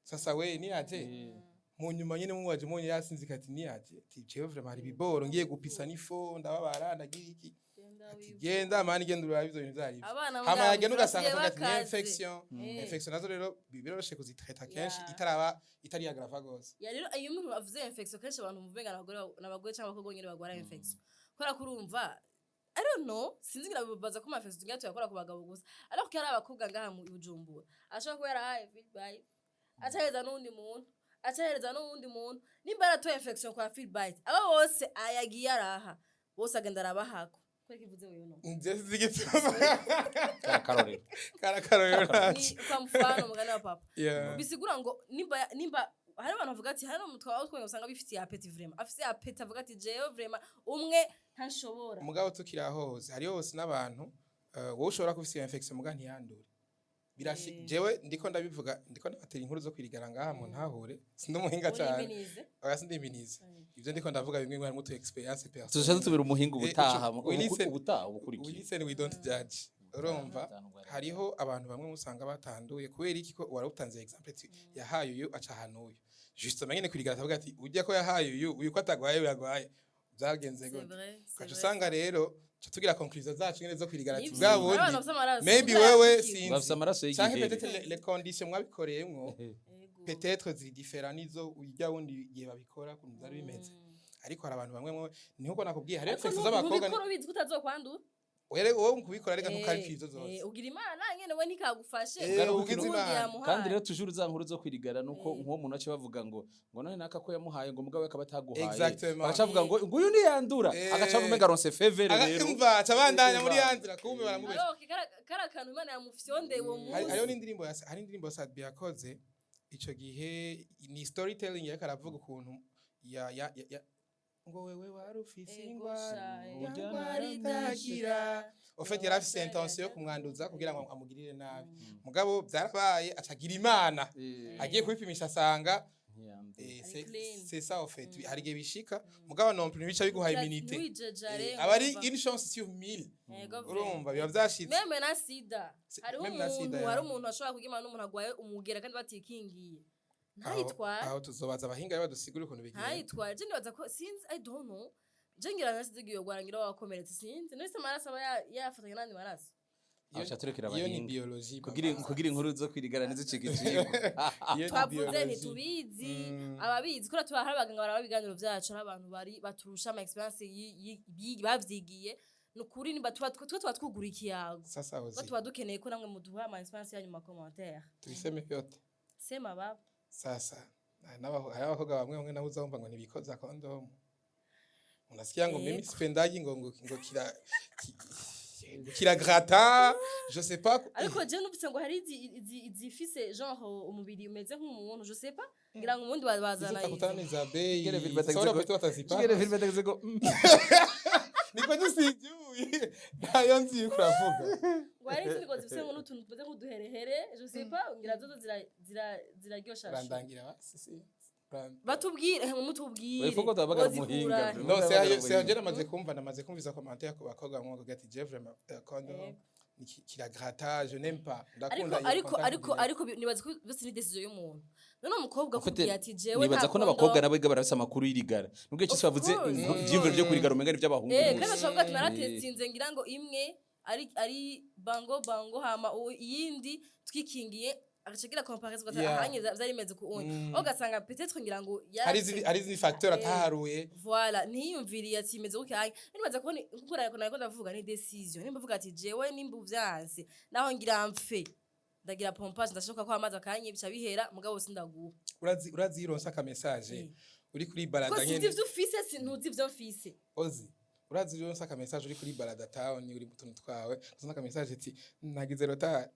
sasa we niyaje mu nyuma nyene muwaje munye yasinzika ati niyaje, ati jewe vraiment hari biboro ngiye gupisa nifo ndababara ndagira iki. Genda Ati wivu. genda mani, genda urabe ivyo bintu vyari ivyo. Abana Hama mugabo yagenda ugasanga basigaye avuga ati ni bakaze. infection. Infection nazo rero biroroshe kuzitreta kenshi itaraba itari aggrave gose. Ya, rero iyo umuntu avuze infection, kenshi abantu muvenga n'abagore cyangwa abakobwa nyine bagwara infection, kubera ko urumva, I don't know, sinzi, ngira baza ko ama infection tugira tuyakora ku bagabo gusa, ariko ko hari abakobwa ngaha mu Bujumbura ashobora kuba yarahaye feedback, acahereza n'uwundi muntu, acahereza n'uwundi muntu. Nimba yaratoye infection kwa feedback, aba bose ayagiye araha bose agenda arabahako. Kubera ko ivuze wewe no Nje zigituma. Akarorero. Karakarorero. Ni Naco kwa mfano mugani wa papa. Bisigura ngo nimba hari abantu bavuga ati hari umutwe wawe twenge usanga bifitiye appétit, vraiment afise appétit, avuga ati jewe vraiment umwe ntashobora. Mugabo tukiri aho hose, hariho hose n'abantu wowe ushobora kuba ufise iyo infection muga ntiyandure. Birashi. Jewe ndiko ndabivuga, ndiko ndabatera inkuru zo kwirigara ngaha mu ntahure, sindi umuhinga cyane. Uriminize. Oya, sindiminize. Ivyo ndiko ndavuga bimwe harimo tu expérience personnelle. Tuzoca dutubira umuhinga ubutaha. We Ubutaha we ubukurikiye. listen, we don't judge. Urumva hariho abantu bamwe musanga batanduye kubera iki? Ko warutanze exemple ati yahaye uyu aca ahantu uyu, justement nyene kwirigara akavuga ati ujya ko yahaye uyu, uyu ko atagwaye yagwaye, byagenze C'est gute? vrai, c'est Ugaca vrai. usanga rero ca tugira conclusion zacu nyene zo kwirigara ati Nivyo, bwa hari abantu bundi bafise amaraso, maybe kuko wewe yarandikiwe. sinzi Bafise amaraso canke y'igihere. peut-être les conditions mwabikoreyemwo Ego. peut-être ziri différent n'izo ujya wundi igihe babikora ukuntu byari bimeze. Ariko hari abantu bamwe mwe ni nkuko nakubwiye, hari Ariko infection z'abakobwa ntubikora ubizi ko utazokwandura. Wowe mu kubikora reka ntukarikira izo zose. Ugira Imana nyene we ntikagufashe. Ugize Ubundi Imana. yamuhaye. Kandi rero tujuru za nkuru zo kwirigara nuko nk'uwo muntu aca bavuga ngo none naka ko yamuhaye, ngo mugabo we akaba ataguhaye. Exactement. Bagaca bavuga ngo uyu ntiyandura. Agaca avuga umenga aronse faveur rero. Umva, aca abandanya muri ya nzira, kumbe baramubesha. Alors que kara kantu Imana yamufyondeye uwo munsi. Hariho n'indirimbo ya hari indirimbo Sadbi yakoze ico gihe, ni storytelling, yariko aravuga ukuntu ya ngo wewe wari ufise Ego ingwara sha, ya ngwara idakira. En fait yari afise intention yo kumwanduza kugira ngo amugirire nabi, mugabo byarabaye acagira Imana, agiye kwipimisha asanga Ntiyandura. Ari clean. C'est ça en fait, hari igihe bishika, mugabo non plus bica biguha immunité. Ntiwijejare. Aba ari une chance sur 1000. Ego vrai. Urumva biba vyashitse. Même na sida. Hariho Même na sida, umuntu ya. hari umuntu ashobora kugimana n'umuntu agwaye umugera kandi batikingiye. Ntayitware. Aho tuzobaza abahinga rero badusigure ukuntu bigenda. Ntayitware. Je nibaza ko sinzi, I don't know. Je ngira na sida igiye gwara ngira wakomeretse, sinzi. None se amaraso aba yafatanya n'andi maraso? Aca turekera Iyo ni abahinga. biologie. Kugira inkuru zo kwirigara ntizicike icigwa. Iyo ni Twavuze biologie. ntitubizi. Ababizi kora tuba hari abaganga baraba ibiganiro vyacu, hari abantu bari baturusha ama expérience bavyigiye. Ni ukuri nimba tuba twe tuba twugura ikiyago. Sasa Ko uzi tuba dukeneye ko namwe muduha ama expérience yanyu mu ma commentaire. Tubiseme vyote. Sema baba. Sasa hari abakobwa bamwe bamwe nabo uzumva ngo ntibikoza kondomu, unasikia ngo mimi Yego. sipendagi ngo kira gratta, je sais pas. Ariko je numvise ngo hari izifise genre umubiri umeze nk'umuntu, je sais pas, ngira ngo ubundi bazana Izo utakutana ni za bei. Kigere Philbert Sasa ageze wapete watazipata. Kigere Philbert ageze ngo Niko tu sijui, nayo nzi yuko uravuga. Ngo hari izindi ngo zifise ngo n'utuntu tumeze nk'uduherehere, je sais pas, ngira zozo ziraryosha. Urandangira basi si. Batubwire, mutubwire. Wifuko duhamagara Wozikura umuhinga, he? vraiment. No, sérieux, Umuhinga. sérieux, namaze kumva izo commentaire ku bakobwa bamwe bavuga ati je vraiment condom Yego. ni kiragrata, je n'aime pas. Ariko Ndakunda iyo ariko contact ariko direct. Ariko nibaza ko byose ni décision y'umuntu. None umukobwa En fait, akubwiye ati jewe nibaza nta ko n'abakobwa condom. nabo barafise amakuru y'irigara nubwo icyo Of bavuze course. ivyiyumviro vyo kurigara umenga ni ivy'abahungu Kandi gusa. bashobora kuvuga ati naratesinze ngira ngo imwe ari bango bango, hama iyindi twikingiye. Agaca agira comparaison, ugasanga ahanye vyari bimeze ku wundi, aho ugasanga peut-être ngira ngo hari izindi facteur ataharuye. Voilà, ntiyumviriye ati imeze gutya anye. Nibaza ko nkuko nariko ndavuga, ni décision. Nimba uvuga ati jewe nimba uvyanse, naho ngira mfe, ndagira pompage, ndashoka ko amazi akanyica bihera, mugabo sindaguha. Urazi iyo uronse aka message uri kuri Ko balada sinzi nyene. ivyo ufise, sintuzi ivyo mfise. Ozi, urazi iyo uronse aka message uri kuri balada town, uri mu tuntu twawe, uronse aka message ati nagize retard.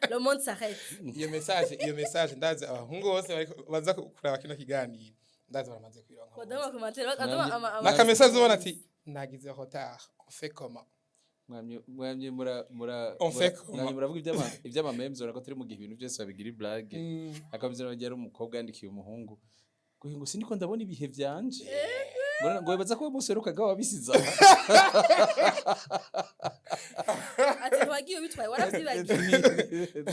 Le monde s'arrête. Iyo message ndazi abahungu bose bariko baza kuraba kino kiganiro, ndazi baramaze kwironka. Baduha ama commentaire, baduha Naka message ubona ati nagize retard, on fait comment? Mwamye mura mura On fait mura- comment? Mwamye muravuga iby'ama memes, urako turi mu gihe ibintu byose babigira blague. Akameze nk'aho ari umukobwa yandikiye umuhungu ngo siniko ndabona ibihe vyanje, ngo wibaza ko umunsi uherukaga wabisize aha. Ati ntiwagiye ubitwaye, waravyibagiye,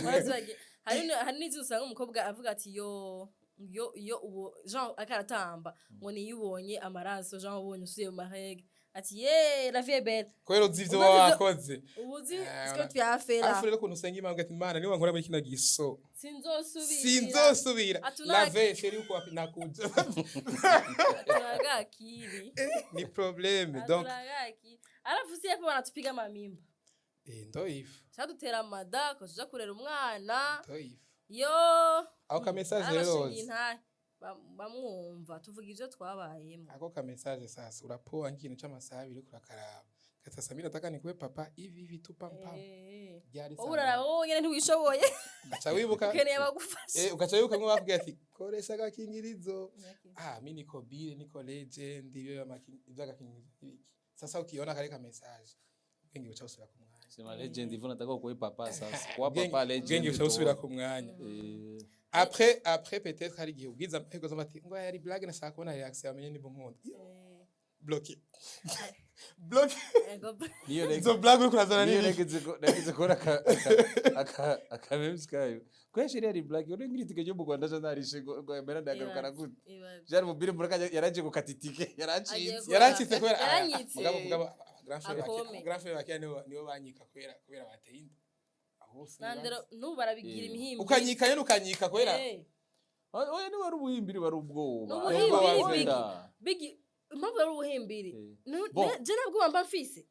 waravyibagiye. Hari n'izo usanga umukobwa avuga ati yo yo yo, ubu Jean akaratamba ngo niyo ubonye amaraso, Jean ubonye usuye mu ma règles, ati ye, la vie est belle. Kubera uzi ivyo Ubu waba wakoze. Ubu uzi Eh, ce que tu as fait là. Afu rero ukuntu usenga Imana ugaga ati: "Imana, niba nkora muri kino giso, Sinzosubira. sinzosubira." Atuna- La veille, chérie, uko wapi nakuja. Atunagakiri. Ni problème donc. Atunagakiri, alafu si hapo wanatupiga mamimba. Eh, ndo hivyo. Cadutera amada ko tuja kurera umwana. Ndo hivyo. Yo. Ako ka message rero Arabashinga ozi. intahe. Bamwumva tuvuga ivyo twabayemo. Ako ka message sasa urapoa nk'ikintu c'amasaha 2 kurakaraba kata Samira nataka nikuwe papa hivi hivi tu pam pam. Ryari? Wowe uraraba, wowe nyene ntiwishoboye. Ugaca wibuka. Ukeneye abagufasha. Eh, ugaca wibuka mwe bakubwiye ati koresha agakingirizo. Ah, mi niko bile, niko legend, ibyo iby'agakingirizo ibiki. Sasa ukiona kare ka message, ubwenge buca busubira ku mwanya. Sema legend hivyo, nataka kuwe papa sasa, kuwa papa legend. Ubwenge buca busubira ku mwanya. Après peut-être hari igihe ubwiza amahirwe z'amati ati ngo yari blague, nashaka kubona réaction, amenye niba unkunda. Bloqué, bloqué. Ego. Niyo Izo blague uriko urazana niyo nini? Nageze kubona aka memes kayo ko yashiri yari blague uri ngira itike ryo mu Rwanda, narishe ngo mbera ndagarukana gute. Ibaze. Jean mubiri muraka yaraje gukata itike, yaracitse. Agiye Yaracitse kubera Yaranyitse. Mugabo grand frère Akome. Grand frère bakira nibo banyika kubera bateye inda aho bose. Nandero n'ubu barabigira imihimbi. Ukanyika nyene, ukanyika kubera Eh. Oya, ni wari ubuhimbiri, wari ubwoba. N'ubuhimbiri. Ubwoba. Bigi impamvu yari ubuhimbiri. Bon. Je ntabwo mba mfise.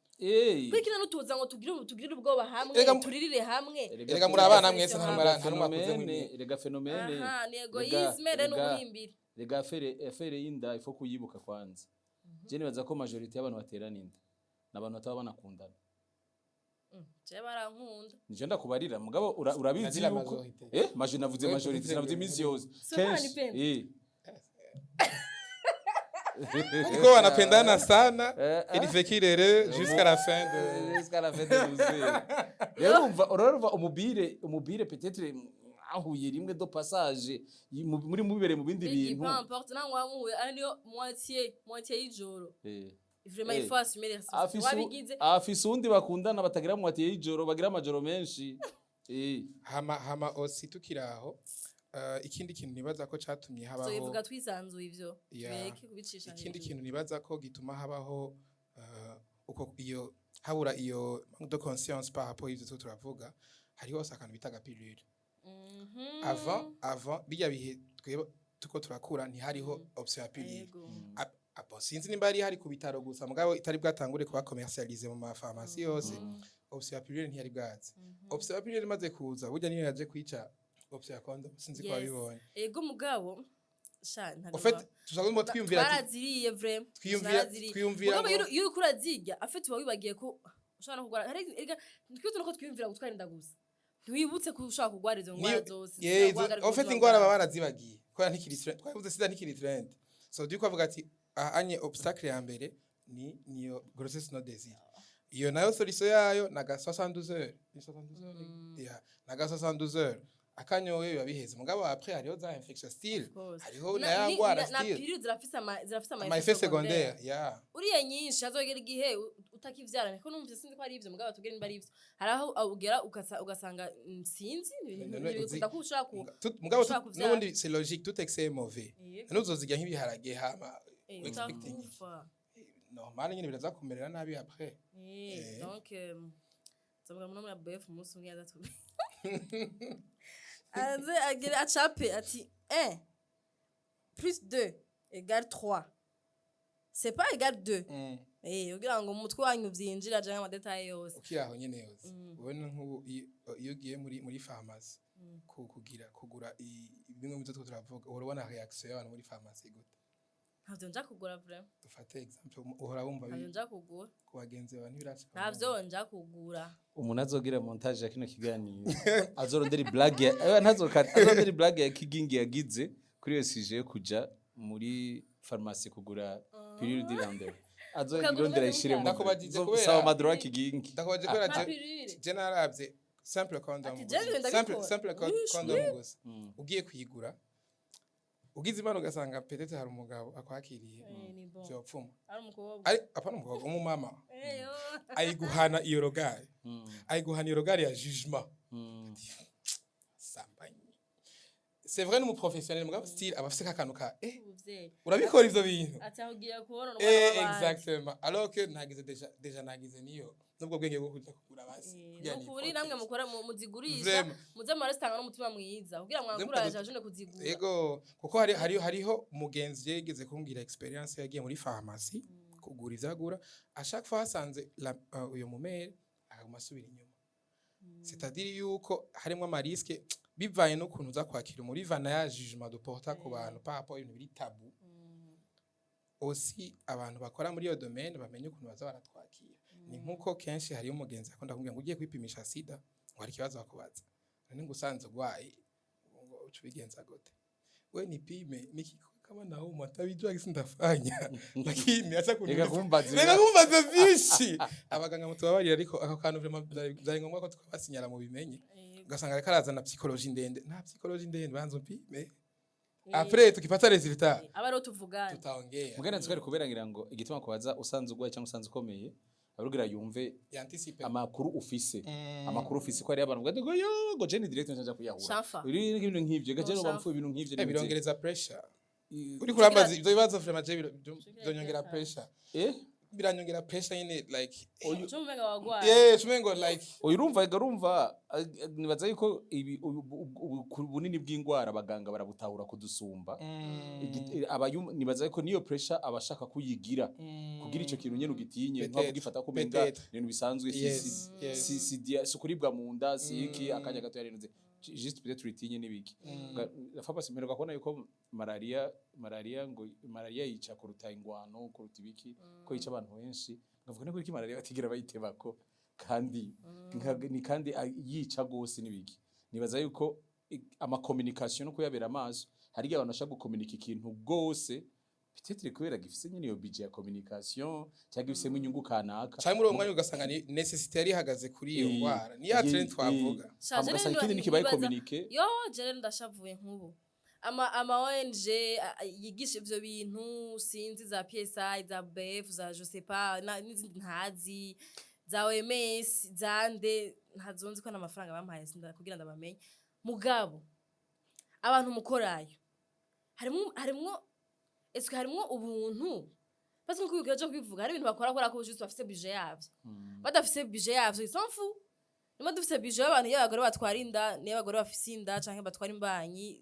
Kuri kino nutuza ngo tugirire ubwoba hamwe, turirire hamwe. Erega muri abana mwese, nta numwe akuze. Phénomène, Mwimwe. erega phénomène. Aha, ni égoïsme rero, n'ubuhimbiri. Rega affaire y'inda ifo kuyibuka kwanza. Je nibaza ko majorité y'abantu baterana inda ni abantu bataba banakundana. Je barankunda. Nije ndakubarira, mugabo urabizi Nazila yuko majorité. eh majo navuze Wewe majorité, tuvuze sinavuze ngo- iminsi yose. Sio Kenshi wananipenda. Kuko wanapendana sana. Eh, Il fait qu'il est jusqu'à la fin de Jusqu'à la fin de l'usure. Rero urumva umubire peut-être ahuye rimwe de passage muri mubibereye mu bindi Bigi, bintu. peu importe naho wamuhuye ari niyo moitié y'ijoro, vraiment, il faut assumer les responsabilités. Wabigize. Afise uwundi bakundana batagira mu moitié y'ijoro, bagira amajoro menshi. Hama aussi tukiraho, ikindi kintu nibaza ko catumye habaho Tubivuga twisanzuye ivyo. Tureke kubicisha Ikindi hejuru. kintu nibaza ko gituma habaho uko iyo habura iyo manque de conscience par rapport y'ivyo turiko turavuga, hariho hose akantu bita agapilule. Avant bijya bihe twebwe tuko turakura, ntihariho option ya pilule. Bon, sinzi nimba yari hari ku bitaro gusa, mugabo itari bwatangure kuba commercialisé mu mafarumasi yose. Option ya pilule ntiyari bwaze. Option ya pilule imaze kuza, burya niyo yaje kwica option ya condom, sinzi ko wabibonye. Ego, mugabo sha ntabwo En fait tushaka ngo twiyumvira ati twaraziriye vraiment. Twiyumvira- twiyumvira Mugabo iyo uriko urazirya afite uba wibagiye ko ushobora no kurwara. Hari erega twe tuno ko twiyumvira gutwara inda gusa, ntiwibutse ko ushobora kurwara izo ndwara zose zishobora guhagarika en fait ubuzima ingwara baba bwawe. Barazibagiye kubera ntikiri trend. Twavuze sida ntikiri trend, so du avuga ati aha anye obstacle ya mbere ni niyo grossesse non désirée. Iyo nayo solution yayo naga 72 heures, ni 72 heures, yeah, naga 72 heures akanyoye biba biheze. Mugabo après hariho za infection still. Of course. Hariho na ya ngwara na still. Pilule zirafise ama ama effet secondaire, yeah. Uriye nyinshi hazogera igihe utakivyara, niko numvise, sinzi ko ari ivyo, mugabo tubwire nimba ari ivyo. Hari aho ugera ugasanga sinzi None ntibikunda ko ushobora ku Mugabo ushobora kuvyara. n'ubundi c'est logique, tout excès est mauvais. Ntuzozirya nk'ibiharage hama expecting utakufa. Normal nyine biraza kumerera nabi après. Donc Nzovuga muri ABF umunsi umwe yazatubwira, aze agire acape ati 1 plus 2 égale 3, c'est pas égal 2. Kugira ngo mu mutwe wanyu vyinjira canke ama détails yose. Ukiri aho nyene yose, ubona nk'ubu iyo ugiye muri pharmacie kugira kugura bimwe mu byo two turavuga, uhora ubona réaction y'abantu muri pharmacie gute? Ntavyo nja kugura vraiment. Dufate exemple, uhora wumva Ntavyo nja kugura. ku bagenzi bawe ntibirashika? Ntavyo nja kugura. Umuntu azogira montage ya kino kiganiro azorondera blague ya ntazokata, azorondera blague ya Kigingi yagize kuri iyo sujet yo kuja muri pharmacie kugura pilule du lendemain, azorondera ishiremo. Ndakubajije kubera- Saba amadroit Kigingi. Ndakubajije kubera Nta pilule. Je naravye simple condom Ati, gusa. jewe ndabikora. Simple Oui, condom gusa, ugiye kuyigura, ugize Imana ugasanga peut-être hari umugabo akwakiriye, Ni bon. vyopfuma. Ari umukobwa. Ari apana umukobwa, umumama Yo. ayiguhana iyo regard, ayiguhana iyo regard ya jugement. Sambanye, c'est vrai, ni professionnel, mugabo still aba afise kakantu ka Ubuvyeyi. urabikora ivyo bintu. Ati aho ugiye kubona umwana w'abandi. Exactement, alors que nagize déjà nagize niyo nubwo bwenge bwo kuja kugura basi kugira Nukuri ni namwe mukora muzigurisha, Vraiment. muze murasitanga n'umutima mwiza kugira ngo mwanguraje ajone kuzigura. Ego, kuko hariho umugenzi yigeze kumbwira expérience, yagiye muri pharmacie kugura ivyo agura, à chaque fois hasanze uyo mumere akaguma asubira inyuma, c'est-à-dire yuko harimwo ama risques bivanye n'ukuntu uza kwakira muri vana ya jugement de porter ku bantu par rapport ibintu biri tabou. Aussi abantu bakora muri iyo domaine bamenye ukuntu baza baratwakira. Ni nkuko kenshi hariyo umugenzi akunda kumbwira ngo ugiye kwipimisha sida, ngo hari ikibazo bakubaza, none ngo usanze urwaye, ngo uca ubigenza gute? We nipime, nikikuwa kama naumwa tabijua gisi ndafanya, lakini acha Reka kuniuliza. kumbaza. Reka kumbaza vyinshi. Abaganga mutubabarira, ariko ako kantu vraiment vyari ngombwa ko tukabasinyara mu bimenye. Ugasanga ariko arazana psychologie ndende, nta psychologie ndende, banza umpime, après tukipata résultat Aba ariho tuvugana. tutaongea. Mugana nziko kubera ngira ngo igituma kubaza usanze urwaye cyangwa usanze ukomeye, arugira yumve yanticipe amakuru ufise, amakuru ufise, ko ari abantu bavuga ngo yo ngo je ni direct nja kuyahura. Shafa. Uri ibintu nk'ivyo gaje no Shafa. bamfu ibintu nk'ivyo. Birongereza pressure. Uri kurambaza ivyo bibazo, vraiment je byonyongera pressure. Biranyongera pressure nyine, like Cyo umenga wagwaye. Yeah, chumengo like Oya, urumva nibaza yuko ibi bunini bw'ingwara abaganga barabutahura kudusumba. Nibaza yuko niyo pressure abashaka kuyigira kugira ico kintu nyene ugitinye, Peut-être, ntabwo ugifata ko umenga peut-être. ibintu bisanzwe, si si kuribwa mu nda, si iki, akanya gato yarenze, juste peut-être uritinye n'ibiki. La fois mperuka kubona yuko malaria ngo malaria yica kuruta ingwano, kuruta ibiki, ko yica abantu benshi. Ngavuga no kuki malaria batigira bayitebako kandi ni kandi yica gose n'ibiki. Nibaza yuko ama communication no kuyabera amaso, hari igihe abantu bashaka gukominika ikintu gose, peut-être kubera gifise nyine iyo budget ya communication cyangwa gifisemo inyungu kanaka. Cyangwa muri uwo mwanya ugasanga ni nécessité yari ihagaze kuri iyo ndwara, ni ya trend twavuga. Shaje. Ugasanga Rero ikindi nikibaye communiqué. Yo, je rero ndashavuye nk'ubu ama ONG yigisha ivyo bintu, sinzi za PSI, za BF, za je sais pas, n'izindi ntazi, za OMS, za nde, ntazonzi ko n'amafaranga bampaye sinda kugira ndabamenye. Mugabo abantu mukorayo harimwo est-ce harimwo ubuntu? Parce que nkuko ugiye kubivuga, hari ibintu bakora kubera ko juste bafise budget yavyo. Badafise budget yavyo, ils s'en fout. Niba dufise budget y'abantu, iyo abagore batwara inda, niyo abagore bafise inda canke batwara imbanyi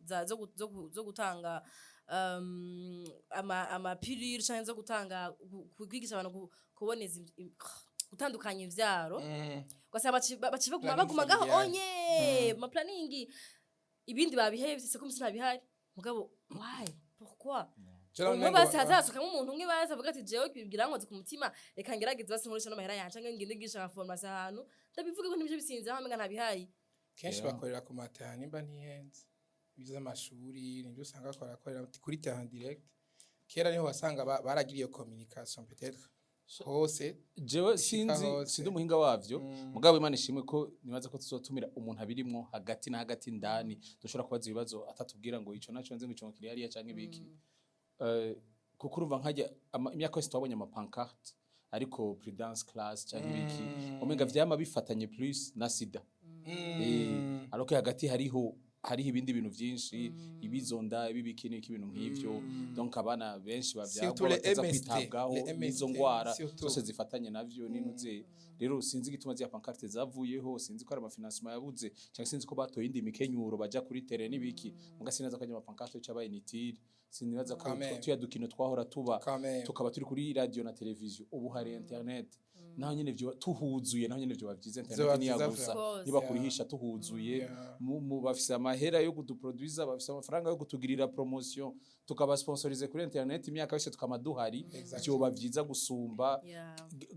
zo gutanga ama pilule canke zo gutanga kwigisha abantu kuboneza gutandukanya ivyaro, ugasanga baci baguma Planning baguma ngaho familial. Onye ma planning ibindi babihevye, c'est comme si ntabihari. Mugabo why, pourquoi? Jewe Umwe umengo basi hazasukamo umuntu umwe basi avuga ati: "Jewe bibwira nkoze ku mutima, reka ngerageze basi nkoresha n'amahera yanje canke ngende ngisha nka formation ahantu ndabivuge ko ntibyo bisinze aho, amenga ntabihari." Kenshi bakorera ku matara, nimba ntihenze, ibyo z'amashuri nibyo usanga bakora kuri terrain direct. Kera niho wasanga baragira iyo communication peut-être hose. Jewe Ishika sinzi, hose. sinzi umuhinga wavyo. Mugabo Imana ishimwe ko nibaza ko tuzotumira umuntu abirimwo hagati na hagati ndani, dushobora kubaza ibibazo atatubwira ngo ico naco nzi, ngo ico kiri hariya canke ibiki. Kuko urumva nkajya imyaka yose twabonye ama pancarte, ariko prudence class canke ibiki, umenga vyama bifatanye plus na sida. Alors que hagati hariho Hariho ibindi bintu vyinshi, ibizonda, ibibiki n'iki, ibintu nk'ivyo. Donc abana benshi bavyagwa Surtout les bataza MST, kwitabwaho les MST, n'izo ngwara surtout. zose zifatanye navyo n'intuze. Rero sinzi igituma ziriya pancarte zavuyeho, sinzi ko ari amafinancement yabuze, cyangwa sinzi ko batoye indi mikenyuro baja kuri terrain n'ibiki. Muga sinaza ko ama pancarte cabaye inutile, sinibaza ko Quand même. tuya dukino twahora tuba Quand même. tukaba turi kuri radio na televiziyo. Ubu hari internet, naho nyene vyo tuhuzuye, naho nyene vyo bavyiza, internet Vyoba niya vyiza. Gusa Of course. niba kurihisha tuhuzuye, mu bafise amahera yo kuduproduiza, bafise amafaranga yo kutugirira promotion, tukaba sponsorize kuri internet imyaka yose tukama duhari. Vyoba vyiza gusumba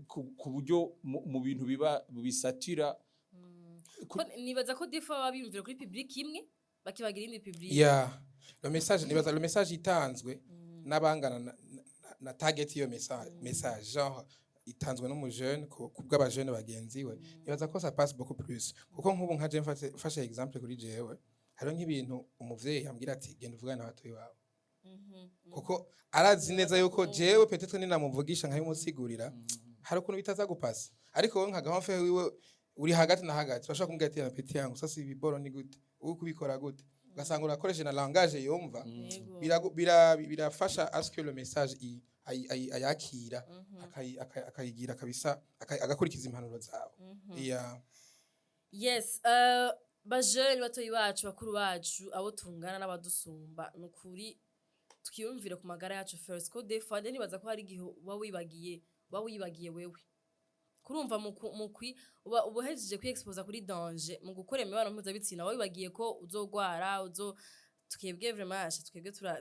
ku buryo mu bintu biba bisatira. Ko nibaza ko des fois baba biyumvira kuri public imwe, bakibagira indi public. Yeah, le message, nibaza le message itanzwe n'abangana na target iyo message genre itanzwe n'umujeune ku bw'abajene bagenzi we, nibaza ko ça passe beaucoup plus, kuko nk'ubu nka je mfashe exemple kuri jewe, hariho nk'ibintu umuvyeyi yambwira ati: "Genda uvugane n'abatoyi bawe," kuko arazi neza yuko jewe peut-être ninamuvugisha nkabimusigurira hari ukuntu bitaza gupasa. Ariko wowe nka grand frère wiwe uri hagati na hagati, urashobora kumubwira ati: "Petit yangu, sasa ibi boro ni gute, uri kubikora gute?" Ugasanga urakoresha na langage yumva. Birafasha à ce que le message ayakira, akayigira kabisa, agakurikiza impanuro zawe. Yeah. Yes, bajene batoyi bacu, bakuru bacu, abo tungana n'abadusumba, ni ukuri twiyumvire ku magara yacu first, ko des fois nibaza ko hari igihe uba wibagiye wewe kurumva mu kwi uba uhejeje kwiexposa kuri danger mu gukora imibonano mpuzabitsina, wibagiye ko uzogwara uzo. Twebwe vraiment asha, twebwe tura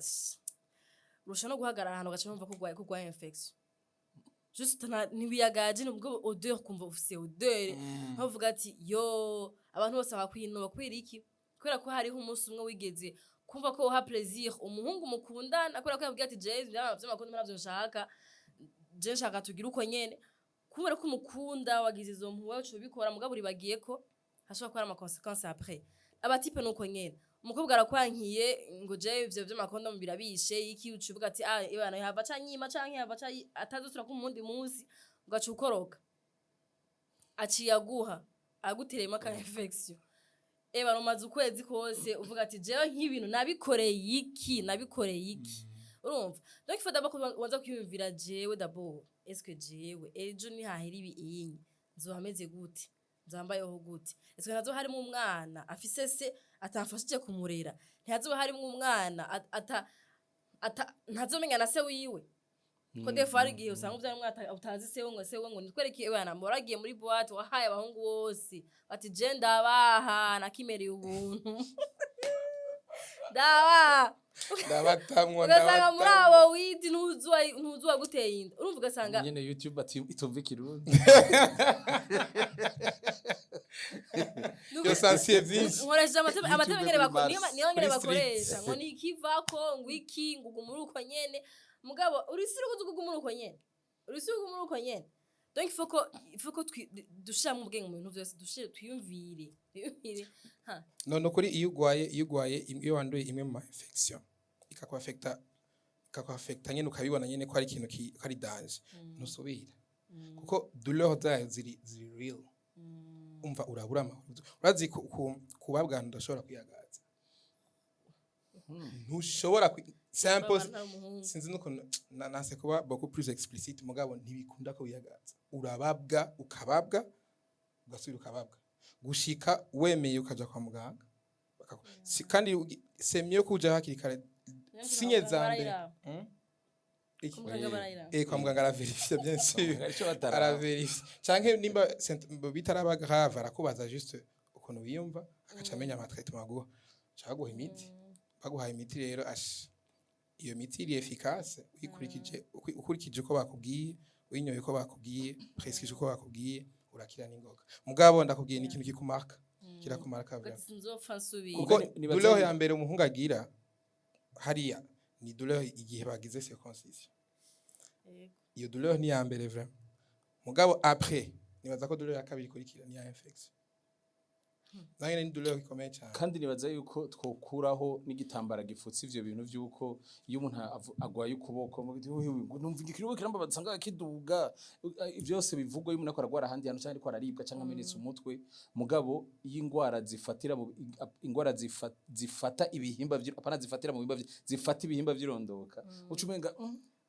urusha no guhagarara ahantu ugaca wumva ko ugwaye infection juste ntibiyagaje, nubwo odeur, kumva ufise odeur, nkavuga ati: "Yo, abantu bose bakwinuba." Kubera iki? Kubera ko hariho umunsi umwe wigeze kumva ko uha plaisir umuhungu mukundana, kubera ko yabwiye ati: "Je vy'amakuru navyo nshaka, je nshaka tugire uko nyene." Kubera ko umukunda, wagize izo mpuhwe, uca ubikora, mugabo uribagiye ko hashobora kuba hari ama conséquences après. Abatipe nuko nyene, umukobwa arakwankiye ngo: "Je ivyo vy'amakondomu birabishe iki," uca uvuga ati: "Ah, ibana yava canyima canke yava ca atazosubira ku mundi munsi," ugaca ukoroka, aciye aguha agutereyemo aka infection. Eba umaze ukwezi kose uvuga ati: "Jewe nk'ibintu nabikoreye iki, nabikoreye iki?" Urumva, donc il faut d'abord ko ubanza kwiyumvira: jewe d'abord, est-ce que jewe ejo nihahera ibi inyi nzoba meze gute, nzambayeho gute? Est-ce que ntazoba harimo umwana afise se atamfashije kumurera? Ntihazoba harimo umwana ata ntazomenya na se wiwe? Ko des fois hari igihe usanga uvyara umwana utazi se we, ngo se we ngo nitwereke bana waragiye muri boîte, wahaye abahungu bose, bati: "Je ndabaha, nakimereye ubuntu, ndabaha." Ndabatamwo. Ugasanga muri Ndabatamwo. abo widi ntuzi uwaguteye inda. Urumva, ugasanga nyene YouTube ati itumva ikirundi. Yo sansiye vyinshi. Nkoresheje amateme YouTube nyene kuri Mars. Niyo nyene Kuri bakoresha street. ngo ni ikivako, ngo iki, ngo uguma uri uko nyene. Mugabo uri kuzi kuguma uri uko nyene, uri kuguma uri uko nyene. Donc il faut ko dushiramwo ubwenge mu bintu vyose, dushire twiyumvire ha. None ukuri, iyo ugwaye, iyo wanduye imwe mu ma infection ikakwafekta nyene, ukabibona nyene ko ari ikintu ko ari danger, ntusubira, kuko douleur zayo ziri real. Umva, urabura amahoro. Urazi kubabwana udashobora kwiyagaza, ntushobora c'est impossible. Babana n'umuhungu. Sinzi nukuntu nanse kuba beaucoup plus explicite, mugabo ntibikunda ko wiyagaza. Urababwa, ukababwa, ugasubira ukababwa, gushika wemeye ukaja kwa muganga. Kandi c'est mieux kuja hakiri kare, signe za mbere. Barayiraba. Iki? Kwa muganga barayiraba. Eh, kwa muganga araverifya, bien sûr. Ico bataraba. Araverifya, canke nimba bitaraba grave, arakubaza juste ukuntu wiyumva, agaca amenya ama traitement aguha, canke aguha imiti. Baguhaye imiti rero, ash, iyo miti iri efficace uyikurikije, ukurikije uko bakubwiye, uyinyoye uko bakubwiye, prescription uko bakubwiye, urakira n'ingoga. Mugabo ndakubwiye, ni ikintu kikumarka, kirakumarka vraiment. Ugati: "Sinzopfa nsubiye." Kuko Nibaza douleur ya mbere umuhungu agira hariya ni douleur igihe bagize circoncision. Iyo douleur ni ya mbere vraiment. Mugabo après, nibaza ko douleur ya kabiri ikurikira ni ya infection. Nayo ni douleur ikomeye cyane. Kandi nibaza yuko twokuraho n'igitambara gifutse ivyo bintu vy'uko iyo umuntu agwaye ukuboko, mugira ngo numva igikiribo kirambabaza nsanga kiduga. Vyose bivugwa iyo umuntu ariko aragwara ahandi hantu, canke ariko araribwa, canke amenetse umutwe. Mugabo iyo ingwara zifatira mu ingwara zifata ibihimba apana zifatira mu bihimba zifata ibihimba vy'irondoka, uca umenga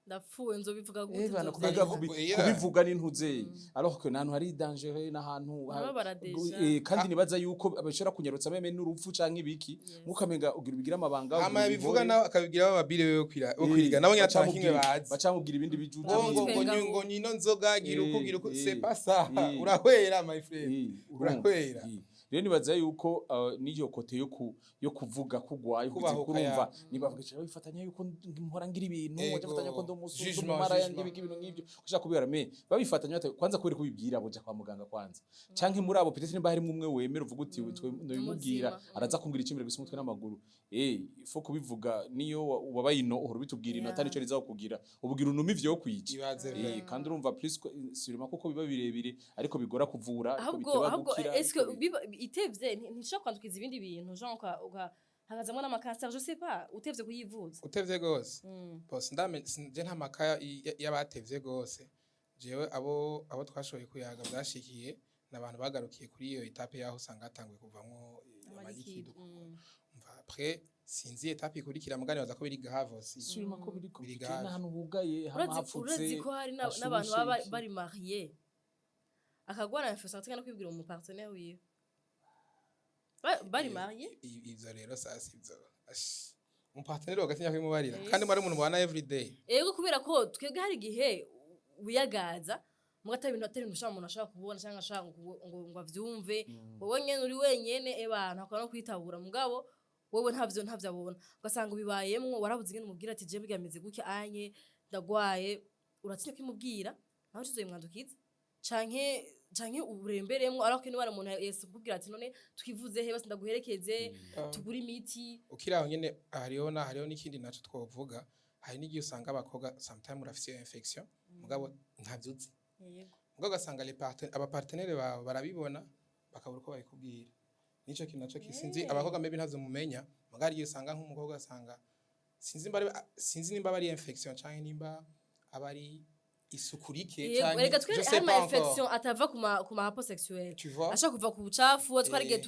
Ndapfuye, nzobivuga gute? Bana, Nzovyandika? Kubiga kubivuga n'intuze, alors que n'ahantu hari dangereux, n'ahantu Urababara déjà. Kandi nibaza yuko bashobora kunyarutsa même n'urupfu canke ibiki, nkuko ugira ubigira amabanga. Hama ugira yabivuga ubihore. Nawe akabigira bababire wewe kwira wo kwiriga nabo nyine atakinwe bazi. Bacamubwira ibindi bijuju. Ngo Twenga ngo nyino nzoga, gira uko, gira uko. C'est pas ça. Urahwera, my friend. Urumva. Urahwera. Rero nibaza yuko n'iyo côté yo kuvuga kugwaye Kubahuka. kurumva nibavuga cyane bifatanya yuko mpora ngira ibintu bafatanya ko ndi umususu, Jugement, maraya, jugement. ngira ibintu nk'ibyo ushaka kubera me babifatanya kwanza kubera kubibwira boja kwa muganga kwanza, canke muri abo peut-être nimba harimo umwe wemera, uvuga uti ndabimubwira, Umuzima. araza kumbwira icyumviro gusa umutwe n'amaguru. Faut kubivuga. Niyo wabaye ino uhora ubitubwira ino, atari ico riza kukugira ubwira unuma ivyo yo kwica. Ibaze. Kandi urumva plus sûrement kuko biba birebire, ariko bigora kuvura, ariko Ahubwo biteba ahubwo gukira, est-ce que ariko itevye ntishobora kwandukiza ibindi bintu, genre hakazamwo n'ama cancer, je sais pas, utevye kuyivuza? Utevye gose. Bose ndame je nta makaya y'abatevye gose. Jewe abo twashoboye kuyaga byashikiye n'abantu bagarukiye kuri iyo étape yaho usanga hatanguye kuvamwo ama liquide. Umva, après sinzi étape ikurikira, mugani baza ko biri grave aussi. Sûrement ko biri Biri compliqué grave. n'ahantu hugaye, hama hapfutse, Urazi ko hari hashushe, n'abantu baba iki. bari mariés, akagwara infection, atinya no kwibwira umu partenaire wiwe. Bari mariés. Ivyo rero sasa ivyo. Ash. Umu partenaire ugatinya kwimubarira kandi muri umuntu mubana every day. Ego, kubera ko twebwe hari igihe wiyagaza muga atari ibintu, atari ibintu ushobora, umuntu ashobora kubona cyangwa ashobora ngo avyumve. Wowe nyene uri wenyene, ebana hakaba no kwitabura, mugabo wewe ntavyo abona, ugasanga ubibayemwo, warabuze ingene umubwira ati je bigameze gutya anye ndagwaye. Uratinya kwimubwira nawe uzoyimwandukiza canke uremberemwo, ariko niba umuntu yese kukubwira ati none twivuze he, basi ndaguherekeze, tugure imiti. Ukiri aho nyene, hariho n'ikindi naco twovuga. Hari n'igihe usanga abakobwa sometime urafise iyo infection, mugabo ntavyo uzi, mugabo ugasanga les aba partenaire bawe barabibona, bakabura uko babikubwira. Nico kintu naco kisinzi abakobwa maybe ntavyo mumenya. Mugabo hari igihe usanga nk'umukobwa, asanga sinzi nimba ari infection canke nimba aba ari isuku rike Yego, canke erega twe je sais hari ama pas encore. infection atava ku ma rapport sexuel. Tu vois? Ashaka kuva ku bucafu. Twari igihe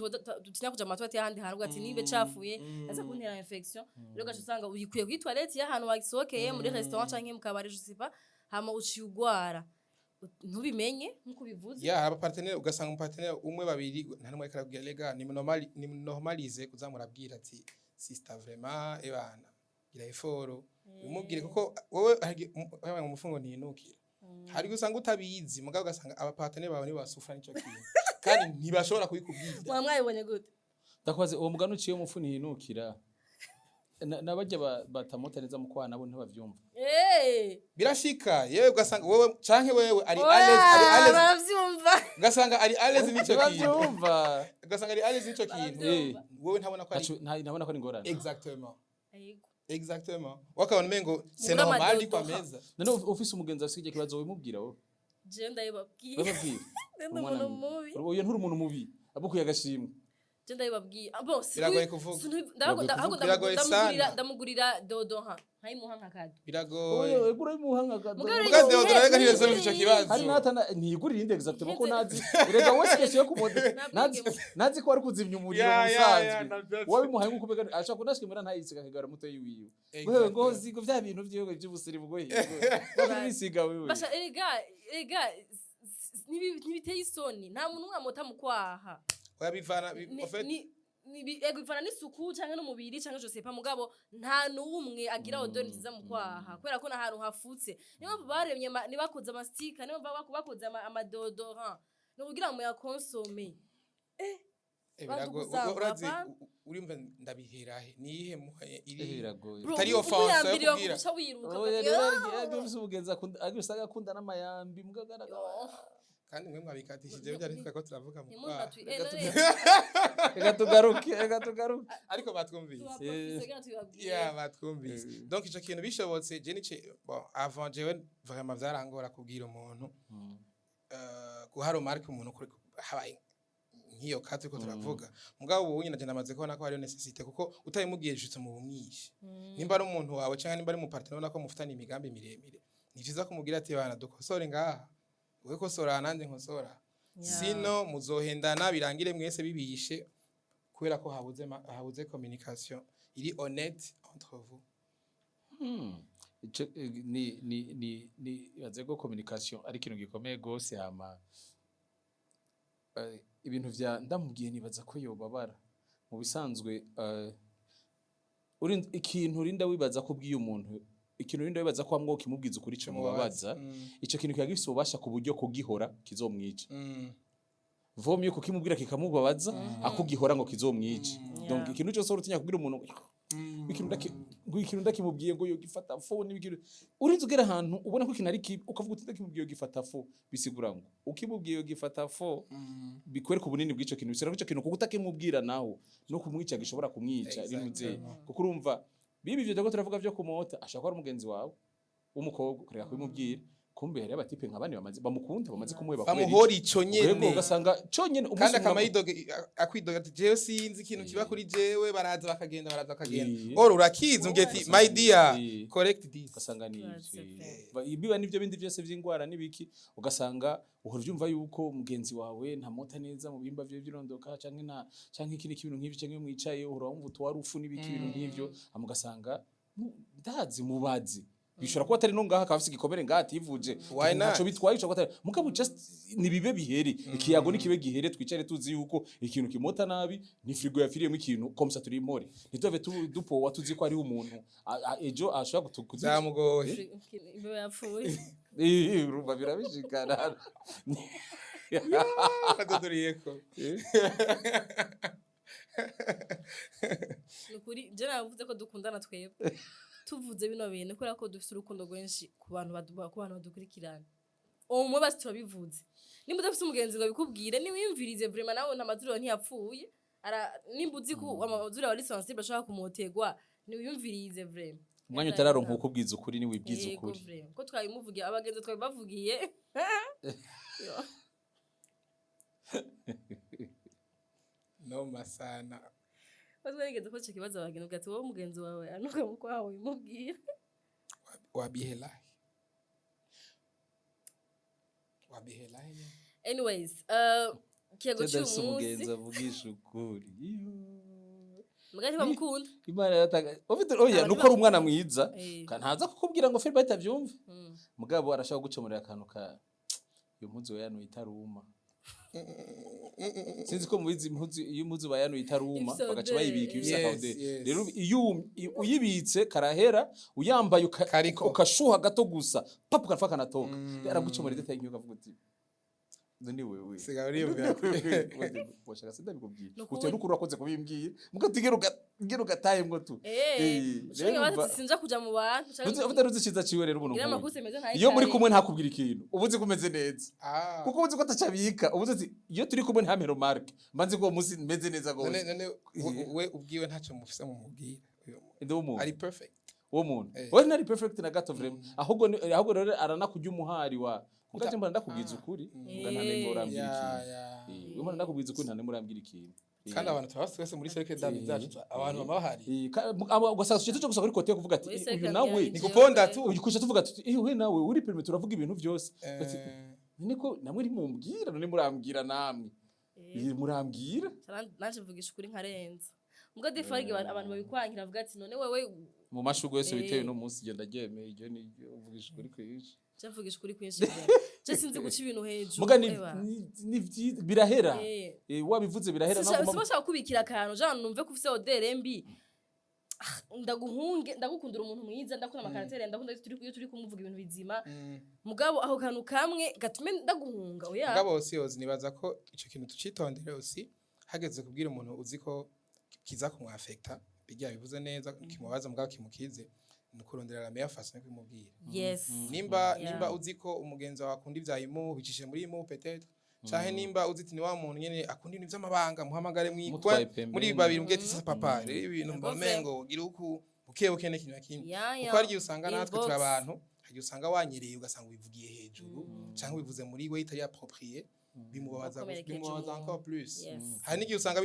dutinya kuja mu ma toilette y'ahandi hantu, ati niba cafuye aza kuntera infection. Rero ugaca usanga uyikuye kuri toilette y'ahantu wagisohokeye, muri restaurant canke mu kabari, je sais pas, hama uciye ugwara ntubimenye nkuko ubivuze. Ya, aba partenaire, ugasanga umu partenaire umwe, babiri, nta numwe ariko arabwira. Rega ni normal, ni normalize kuzamurabwira ati sister, vraiment, ebana gira effort umubwire, kuko wowe wewe mu mufungo ntinukira. Hari usanga utabizi, mugabo ugasanga aba partenaire bawe nibo basufra nico kintu kandi ntibashobora kubikubwira. Mwa mwabibonye gute? Ndakubaze, uwo mugani uciye umufu ntihinukira, n'abajya batamota neza mu kwana nabo ntibavyumva. Birashika yewe, ugasanga wewe canke wewe ari Oya, à l'aise baravyumva. Ugasanga ari à l'aise n'ico kintu. Ntibavyumva. Ugasanga ari à l'aise n'ico kintu. Baravyumva. Wewe ntabona ko ari Ntabona ko ari ingorane. Exactement. Yego. Exactement, wakabona umengo c'est Mugura normal amadodo. kwa meza. None ufise umugenzi afise icyo kibazo, wimubwira wowe? Jewe ndabibabwiye. Wababwira? Ndi umuntu mubi. Oya, nturi umuntu mubi, abukuye agashimwe. Je ndabibabwiye. Ah, bon, si Biragoye kuvuga. Biragoye ahubwo kuvuga. Biragoye ndamugurira sana. Ndamugurira déodorant, nkayimuha nka cadeau. Biragoye. Oya, ugura imuha nka cadeau. Mugabo Muga déodorant reka ntiresolve ico kibazo. Hari natana ntiyigurira indi exactement ko nazi erega wese kesho yo kumode nazi Nabwenge. Nazi ko ari kuzimya umuriro. Ya, Musanzwe navyo. wabimuhaye nkuko ubega ashaka kunashikimira ntayisiga akigara muto yiwiwe. Exactement. Wewe ngo zigo vya bintu vyiwe vy'ubusirimu bwo hirwa bisiga wewe. Basha, erega ntibiteye isoni, nta muntu umwe amota mu kwaha. Oya, bivana en fait Ego, bivana n'isuku canke n'umubiri canke je sais pas, mugabo nta n'umwe agira odeur nziza mu kwaha, kubera ko n'ahantu hafutse. Niyo mpamvu baremye nibakoze amastika, niyo mpamvu bakoze ama déodorant, ni ukugira ngo muyakonsome. Biragoye. Bantu Urazi kuzamba, urimva ndabihera he, niyihe muhe iri Biragoye. Bro, Itari offense yo umuyambiriye kubwira. uca wiruka. Oya, ukagira, rero ariko ufise umugenzi akunda, ariko usanga akunda n'amayambi mugagara. Yo. Kandi mwe mwabikatishije byari ko turavuga mu kwaha. Reka tugaruke, reka tugaruke. Ariko batwumvise. Yeah, batwumvise. Donc ico kintu bishobotse, je nice bon, avant jewe vraiment vyarangora kubwira umuntu, guha remarque umuntu kuri habaye nk'iyo ka turiko turavuga. Mugabo ubu nyine namaze kubona ko hariyo nécessité, kuko utayimubwiye juste mu bumwishe. Nimba ari umuntu wawe canke nimba ari mu partenaire ubona ko mufitanye imigambi miremire, ni vyiza kumubwira ati: "Bana, dukosore ngaha, wewe kosora, nanjye nkosora." Sino muzohendana birangire mwese bibishe, kubera ko habuze communication iri honnête entre vous. Ico, ni baze ko communication ari ikintu gikomeye gose. Hama ibintu vya ndamubwiye, nibaza ko yobabara. Mu bisanzwe, ikintu urinda wibaza ko ubwiye umuntu, ikintu urinda wibaza ko hamwe ukimubwiza ukuri mubabaza, ico kintu kiba gifise ububasha ku buryo kugihora kizomwica. Vomye kukimubwira kikamubabaza, akugihora ngo kizomwice. Donc ikintu cyose urutinya kubwira umuntu, ngo ikintu ndakimubwiye ngo yogifata faux, n'ikintu urinze ugera ahantu ubona ko ikintu ari kibi, ukavuga uti: "Ndakimubwiye yogifata faux." Bisigura ngo ukimubwiye yogifata faux, bikwereka ubunini bw'ico kintu. Bisigura ko ico kintu kuko utakimubwira naho no kumwica gishobora kumwica rintuze. Kuko urumva bibi ivyo turiko turavuga vyo kumota, ashobora kuba ari umugenzi wawe w'umukobwa, ukareka kubimubwira, kumbe hariyo abatipe nka bane bamaze bamukunda, bamaze kumuheba kubera Bamuhora ico ico. nyene. Yego, ugasanga conyene umunsi Kandi umwe akama yidoga, akwidoga ati: "Jewe sinzi ikintu kiba kuri jewe, baraza bakagenda, baraza bakagenda." Or urakizi, umbwiye ati: "My dear, correct this." Ugasanga ni That's ivyo. it. Biba n'ivyo bindi byose vy'ingwara n'ibiki, ugasanga uhora uvyumva yuko mugenzi wawe ntamota neza mu bihimba vyiwe vy'irondoka, canke nta, canke ikindi kintu nk'ivyo, canke iyo mwicaye uhora wumva utwarufu n'ibiki, ibintu nk'ivyo. Hama ugasanga ndazi mubazi bishobora kuba atari no ngaha, akaba afise igikomere ngaha ativuje. Why not? Ntaco bitwaye, bishobora kuba atari, mugabo just nibibe bihere, ikiyago nikibe gihere, twicare tuzi yuko ikintu kimota nabi ni frigo yafiriyemo ikintu, comme ça turi impore, ntituve dupowa tuzi ko hariho umuntu ejo ashobora kutukuzica. Byamugoye. Imbeho yapfuye. Urumva birabishikana. Kadodoriyeko. Ni ukuri, je navuze ko dukundana twebwe, tuvuze bino bintu kubera ko dufite urukundo rwinshi ku bantu badukurikirana. Umwe basi turabivuze, nimba udafite umugenzi ngo abikubwire, niwiyumvirize vraiment nawe, nta mazuru yawe ntiyapfuye. Nimba uzi ko amazuru yawe ari sensible, ashobora kumotegwa, niwiyumvirize vraiment. Umwanya utararonka ukubwiza ukuri, niwibwiza Yego, ukuri. Vraiment ko twabimuvugiye, abagenzi twabibavugiye. Yo. No masana. Ko twarigeze ko ico kibazo, abagenzi uvuga ati: "Wowe mugenzi wawe anuka mu kwawe ubimubwira." Wabihelahe, wabihelahe. Anyways, ikiyago Ndafise cy'uyu umugenzi munsi avugisha ukuri. Mbwa ntibamukunda. Imana yaratanga ufite, oya. Abantu Nuko ari umwana mwiza. Ntaza kukubwira ngo Philbert avyumve. Mugabo arashaka gucomorera akantu ka iyo mpuzu yanuye itaruma. Sinzi ko mubizi, impuzu, iyo impuzu bayanuye itaruma, Ifise bagaca odeur. bayibika ifise Yes, aka odeur. yes. Rero iyo uyibitse karahera, uyambaye Kariko. ukashuha gato gusa, papu, karapfa kanatoka. Aragucomora détail nk'iyo, ukavuga uti: "Ni wewe." Sigaye uriyumvira. Washaka sindabikubwira. Nukuri. Utewe n'ukuri wakoze kubimbwira, muko tugera ugatahemwo tu. Ushobora rero bati sinja kuja mu bantu Uzi utaruzi iciza ciwe rero, ubuntu ngira nk'ubu. amakuru meze nka Iyo muri kumwe ntakubwira ikintu, uba uzi ko umeze neza. Kuko uba uzi ko atacabika, uba uzi ati: "Iyo turi kumwe ntampe remarque, mba nzi ko uwo munsi meze neza None gose." none we ubwiwe ntacyo mufise mumubwira. Ndi umuntu Ari perfect. Uwo muntu Eh. we ntari perfect na gato vraiment, ahubwo rero aranakujya umuhari wa mugaje, mbona ndakubwiza ukuri, muga nta nemwe urambwira ikintu. We mbona ndakubwiza ukuri, nta nemwe urambwira ikintu. Kandi abantu tuba twese muri cercle d'amis zacu, abantu baba bahari. Ugasanga tuje tuja gusa kuri côté yo kuvuga ati: Muri "Uyu cercle nawe d'amis Ni guponda tu. Uyu kuja tuvuga tuti: 'Eh, we nawe uri permis, turavuga ibintu byose.'" Ati, niko namwe ntimumbwira, none murambwira namwe. Murambwira. Nanje mvugisha ukuri nkarenza, mbwa des fois abantu babikwankira, bavuga ati: "None wewe." Mu mashurwe yose witewe Eh. no munsi genda ryemeye, iryo ni uvugisha ukuri kwinshi. Je mvugisha ukuri kwinshi vraiment. Je sinzi guca ibintu hejuru. Muga ni eba. birahera. Eh. Wabivuze birahera. Nawe Sinshaka kubikira akantu jean numve ko ufise odeur mbi. Ah, ndaguhunge. Ndagukundira umuntu mwiza, ndakunda ama caractère, ndakunda iyo turi kumuvuga ibintu bizima. Mugabo aho kantu kamwe gatume ndaguhunga, oya. Mugabo si yozi, nibaza ko ico kintu tucitondere aussi, hageze kubwira umuntu uzi ko kiza kumwafekta, bijya bivuze neza, kimubaza mugabo kimukize, ni ukurondera la meilleure façon yo kubimubwira. Nimba nimba uzi ko umugenzi wawe akunda ivya imu, bicishe muri imu peut-être, canke nimba uzi ati ni wa muntu nyene akunda ibintu vy'amabanga, muhamagare mwikwa Mutwaye pembeni. muri babiri, mbwiye ati: "Sasa papa, rero ibintu Yego. mbona umengo gira uku, buke buke n'ikintu na kimwe." Ya. Kuko hari igihe usanga natwe Inbox. turi abantu, hari igihe usanga wanyereye, ugasanga ubivugiye hejuru canke ubivuze muri we itari approprié. Bimubabaza, Wakomerekeje bimubabaza umuntu. encore plus. Hari n'igihe usanga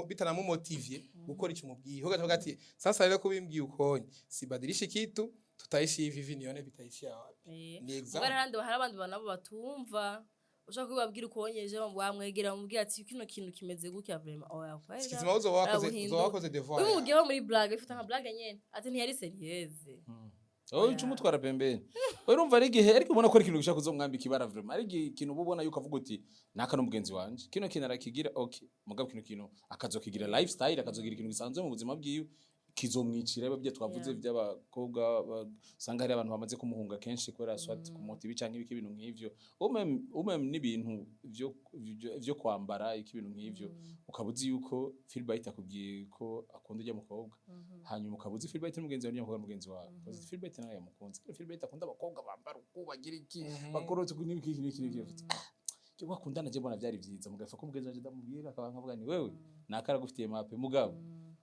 bitanamumotivye gukora icyo umubwiye, ugaca ati: "Sasa rero kubimbwiye ukonye, sibadilishi kitu, tutaishi hivi hivi, nione vitaishia wapi." Ni Mugabo example. hari abandi bantu nabo batumva. Ushobora kubibabwira ukonyeje, wamwegera wamubwira ati: "Kino kintu kimeze gutya vraiment, oya kwera." Kizima uzoba wakoze, Arabuhindura. uzoba wakoze devoir. Ubimugiyeho muri blague, ifata nka blague nyene, ati ntiyari sérieuse. Oh, ico umutwara pembeni. Urumva ari igihe ariko ubona ko ari ikintu gishaka kuzomwambika ibara vraiment. Ari igihe ikintu uba ubona yuko avuga uti: "Naka n'umugenzi wanje. Kino kintu arakigira, okay." Mugabo kino kintu akazokigira lifestyle, akazogira ikintu gisanzwe mu buzima bwiwe, kizomwicira ibyo twavuze by'abakobwa usanga hari abantu bamaze kumuhunga kenshi kubera soit kumotiva canke ibiki, ibintu nk'ivyo. Umem n'ibintu vyo kwambara, iki, ibintu nk'ivyo, ukaba uzi yuko Philbright akubwiye ko akunda ujya mukobwa, hanyuma ukaba uzi Philbright n'umugenzi wawe, n'umukobwa mugenzi wawe, ukaba uzi Philbright nawe yamukunze. Kandi Philbright akunda abakobwa bambara uko, bagira iki, bakorotse n'ibiki n'ibiki n'ibiki. Ah, cyo bakundana, je mbona byari vyiza, mugafa ko mugenzi wanje ndamubwira, akaba nkavuga ni wewe nakara gufitiye mape, mugabo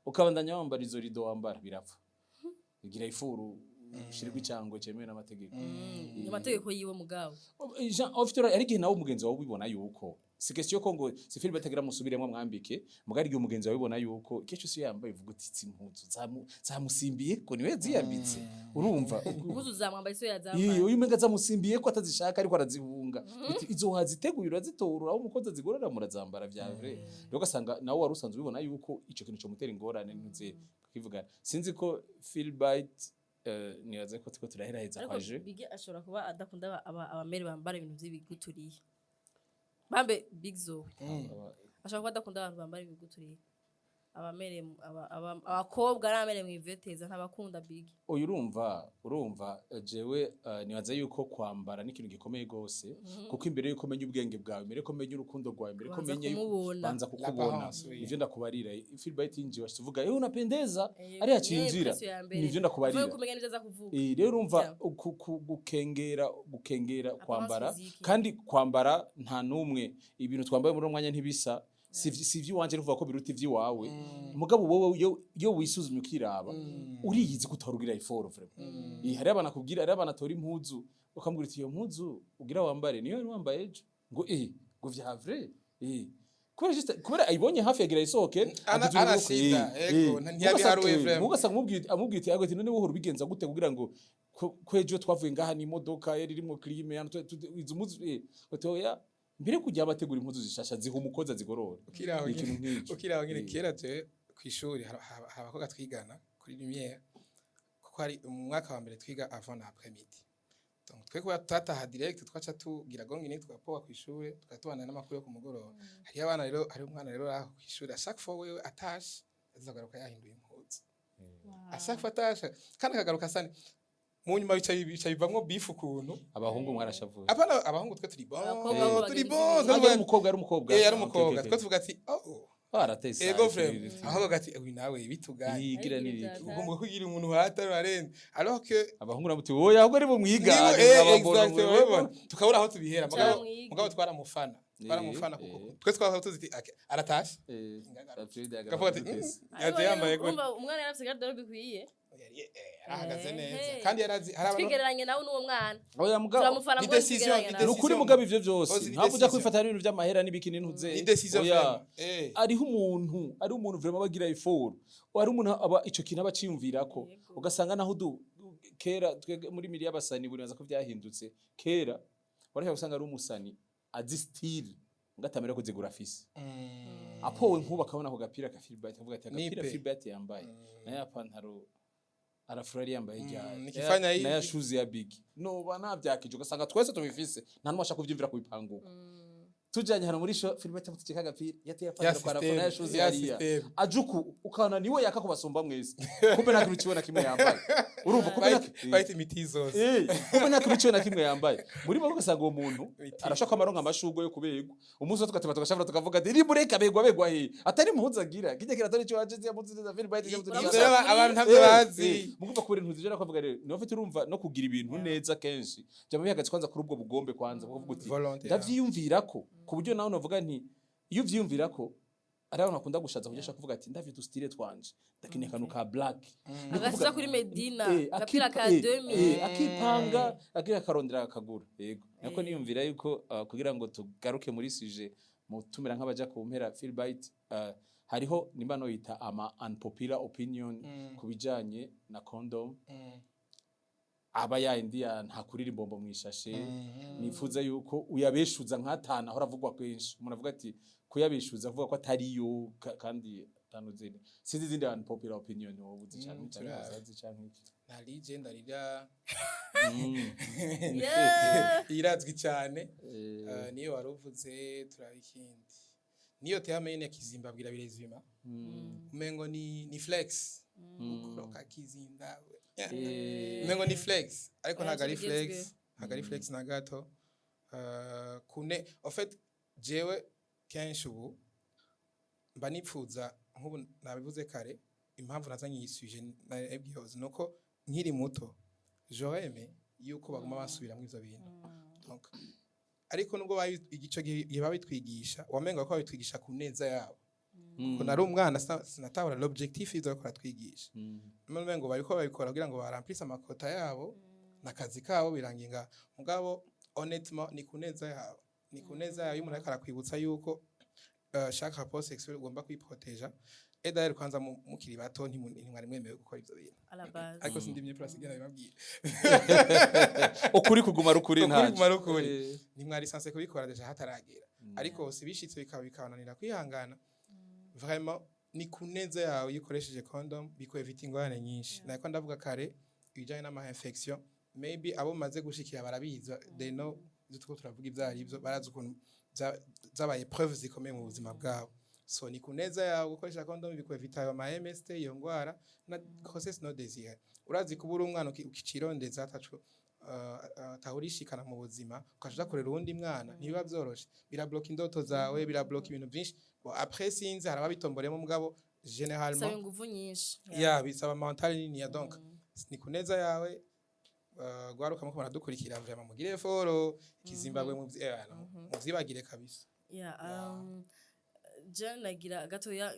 ukabandanya wambara izo rido wambara, birapfa igira ifuru ushirwa icyangwe cyemewe n'amategeko. Ni amategeko yiwe mugabo. Jean ofite, ari igihe nawe umugenzi wawe ubibona yuko si question ko ngo si Philbert agira musubiremo mwambike, mugari igihe umugenzi wawe ubibona yuko kenshi usi yambaye, uvuga uti: "Izi mpuzu zamusimbiye ko niwe ziyambitse." Urumva? Impuzu zamwambaye, so yazambaye. Iyo uyu umenga zamusimbiye ko atazishaka, ariko arazihunga. Uti: "Izo waziteguye, urazitora aho umukozi azigorora, murazambara vya vrai." Rero ugasanga nawe wari usanzwe ubibona yuko ico kintu comutera ingorane, ntuze kukivugana. Sinzi ko Philbert, nibaze ko turiko turaheraheza Ariko kwa je. Bigi ashobora kuba adakunda abamere bambara ibintu vy'ibiguturiye. Bambe Big Zoe ashobora kuba adakunda abantu bambara ibiguturiye, abamere abakobwa n'abamere mwiveteza, ntabakunda Big. Oya, urumva jewe nibaza yuko kwambara ni ikintu gikomeye gose, kuko imbere yuko menya ubwenge bwawe, imbere yuko menya urukundo rwawe, imbere yuko Banza menya yuko kumubona. banza kukubona. L'apparence, oui. Ivyo ndakubarira, Philbert yinjiye washituvuga: "Eh, unapendeza." Ariya Ari yacinjira, nivyo ndakubarira. Uvuye kumenya nivyo aza kuvuga. Rero urumva, gukengera kwambara physique. Kandi kwambara nta numwe, ibintu twambaye muri uno mwanya ntibisa, si ivy'iwanje nukuvuga ko biruta ivy'iwawe. Mugabo wowe iyo wisuzumye ukiraba, uriyizi ko utarugira effort vraiment. Hariho abantu akubwira, hariho abantu atora impuzu ukamubwira uti: "Iyo mpuzu ugira wambare niyo wari wambaye ejo." Ngo: "Eh, ngo vya vrai?" Kubera juste kubera ayibonye hafi yagira isohoke. Ana- ana shida, ego, ntiyabiharuye vraiment. Mugasanga amubwiye uti ati: "None wohora ubigenza gute kugira ngo ko ejo twavuye ngaha n'imodoka yari irimwo clim hano izo mpuzu?" Uti: "Oya, mbere kujya bategura impuzu zishasha, ziha umukozi azigorora." Ukiraho Ni ikintu nyine, nk'ico. ukiraho nyine, kera je kw'ishuri hari abakobwa twigana kuri Lumière, kuko hari mu mwaka wa mbere twiga avant na après midi. Donc twe kuba tutataha direct, twaca tugira gongi ni tugapowa kw'ishure, tukatubana n'amakuru yo ku mugoroba. Hariyo abana rero, hari umwana rero aho kw'ishure, à chaque fois wewe atashe azagaruka yahinduye impuzu, à chaque fois atashe kandi akagaruka asa mu nyuma, bica bivamwo bifu ukuntu. Abahungu mwarashavuye. Apana, abahungu twe turi bon. Abakobwa bo Turi bagenzi bon. biwe. Ah, yari umukobwa, yari umukobwa. Eh, yari Ah, umukobwa. okay. Twe tuvuga ati: "Oh." Baratesa. Ego frère, ahubwo ati: "Uyu nawe bituganye." Yigira Ariko n'ibiki. ibyo Ugomba kugira umuntu hata ararenze alors que Abahungu namuti: "Oya, ahubwo ari bumwigane." Exact, urabibona? Tukabura aho tubihera, mugabo Mwige. mugabo twaramufana, twaramufana, kuko twe twaba tuzi ati: "Okay, aratashe." Kavuga ati: "Yaje yambaye gute?" Urumva umwana yari afise garde-robe ikwiye. Yari yarahagaze neza kandi yarazi hari abantu Twigereranye nawe n'uwo mwana. Oya mugabo, Turamufana Ni ngo decision, twigereranye ni nawe. ni ukuri mugabo ivyo vyose Ozi, ni ntabwo ujya decision. kwifata n'ibintu vy'amahera n'ibiki n'intuze. Ni decision Oya. vraiment. Ariho umuntu, ari umuntu vraiment bagira effort, ari umuntu aba ico kintu aba aciyumvirako. Ugasanga naho du kera twebwe muri miri y'abasani buri ko vyahindutse, kera warashaka gusanga ari umusani azi style ngatamera kuzigura afise apowe, nkuba akabona ako gapira ka Philbert akavuga ati: "Agapira Nipe. Philbert yambaye naye apantaro arafura yari yambaye ryari Nikifanya hivi. Naye shoes ya Big noba navyakije." Ugasanga twese tubifise, nta numwe ashaka kuvyumvira kubipanguka. Tujanye hano muri show, Philbert amutike agapira yateye Ya apantaro kwa arafura naye system, shoes ya hariya system. ajuku, ukabona niwe yaka kubasumba mwese, kumbe nta kintu ciwe na kimwe yambaye. Urumva, kumbe nta Bayita imiti zose. Kumbe nta kintu ciwe na kimwe yambaye. Muri make ugasanga uwo muntu Imiti. arashaka amaronka amashurwe yo kuberwa umunsi wose, tugateba tugashavura tukavuga ati: "Rimureka begwa begwa he atari impuzu agira kijya kiratari cyo waje ya mpuzu za Philbert." Ivyo rero abantu ntabyo bazi. Mugomba kubera intuzi rero akavuga rero niba ufite, urumva, no kugira ibintu neza kenshi byaba bihagaze kwanza kuri ubwo bugombe, kwanza kuvuga uti: Volontaire. "Ndavyiyumvira ko," ku buryo nawe navuga nti iyo uvyiyumvira ko Ari abantu bakunda gushaza kugira kuvuga ati: "Ndavye du style twanje, ndakeneye akantu ka black." Ni Agashira kuri Medina, agapira ka 2000. Akipanga agira akarondera akagura. Yego, nako niyumvira yuko kugira ngo tugaruke muri sujet mutumira nk'abaja ku mpera, Philbite, hariho nimba no yita ama unpopular opinion ku bijanye na condom, aba yayindi ya ntakurira imbombo mwishashe. Nifuza yuko uyabeshuza nk'atanu ahora avugwa kenshi. Umuntu avuga ati kuyabeshuza avuga ko atariyo kandi atanu zindi, sinzi izindi unpopular opinion wowe uzi canke canke Turabe. uzazi canke iki. Nta ndarira. Irazwi cyane. Niyo wari uvuze, turaba ikindi. Niyo terme nyene ya Kizimbabwe irabirezima, umengo ni flex ukoroka Kizimbabwe. Umengo ni flex, ariko ntabwo ari flex. Bigezweho. Ntabwo ari flex na gato. Kune en fait jewe kenshi ubu mba nipfuza, nk'ubu nabivuze kare, impamvu nazanye iyi sujet nabwihoze nuko nkiri muto j'aurais aimé yuko baguma basubiramwo ivyo bintu. Donc ariko nubwo igico gihe babitwigisha, wamenga ko babitwigisha ku neza yabo, ko nari umwana sinatahura l'objectif y'ivyo bariko baratwigisha. None ngo bariko babikora kugira ngo baramplisse ama quotas yabo n'akazi kabo biranginga. Mugabo honnêtement ni ku neza yabo, ni ku neza yawe iyo umuntu ariko arakwibutsa yuko chaque rapport sexuel ugomba kwiproteja. Et d'ailleurs kwanza mukiri bato ntimwari mwemewe gukora ivyo bintu. À la base. Ariko sindimye place igenda bibabwira. Ukuri kuguma ari ukuri. Ukuri Ntaco. kuguma ari ukuri. Ntimwari censé kubikora déjà hataragera, ariko si bishitse bikaba bikabananira kwihangana. Vraiment ni ku neza yawe iyo ukoresheje condom, bikwevita ingorane nyinshi. Nariko ndavuga kare ibijanye n'ama infection, maybe abo maze gushikira barabizi, they know ivyo turiko turavuga ivyo ari byo, barazi ukuntu zabaye preuve zikomeye mu buzima bwabo. So ni ku neza yawe gukoresha condom, bikwevita ayo ma MST, iyo ngwara na grossesse non désirée. Urazi kuba uri umwana ukicirondeza ataco atahurishikana mu buzima, ukaja kurera uwundi mwana, ntibiba vyoroshe. Birabloka indoto zawe, birabloka ibintu vyinshi. Bon, après sinzi, hari ababitomboreyemo, mugabo Bisaba généralement inguvu nyinshi. Ya, bisaba mental nini ya. Donc ni ku neza yawe. Gwaruka muko muradukurikira, vraiment mugire effort, Kizimbabwe muvyibagire kabisa. Yeah, je nagira gatoya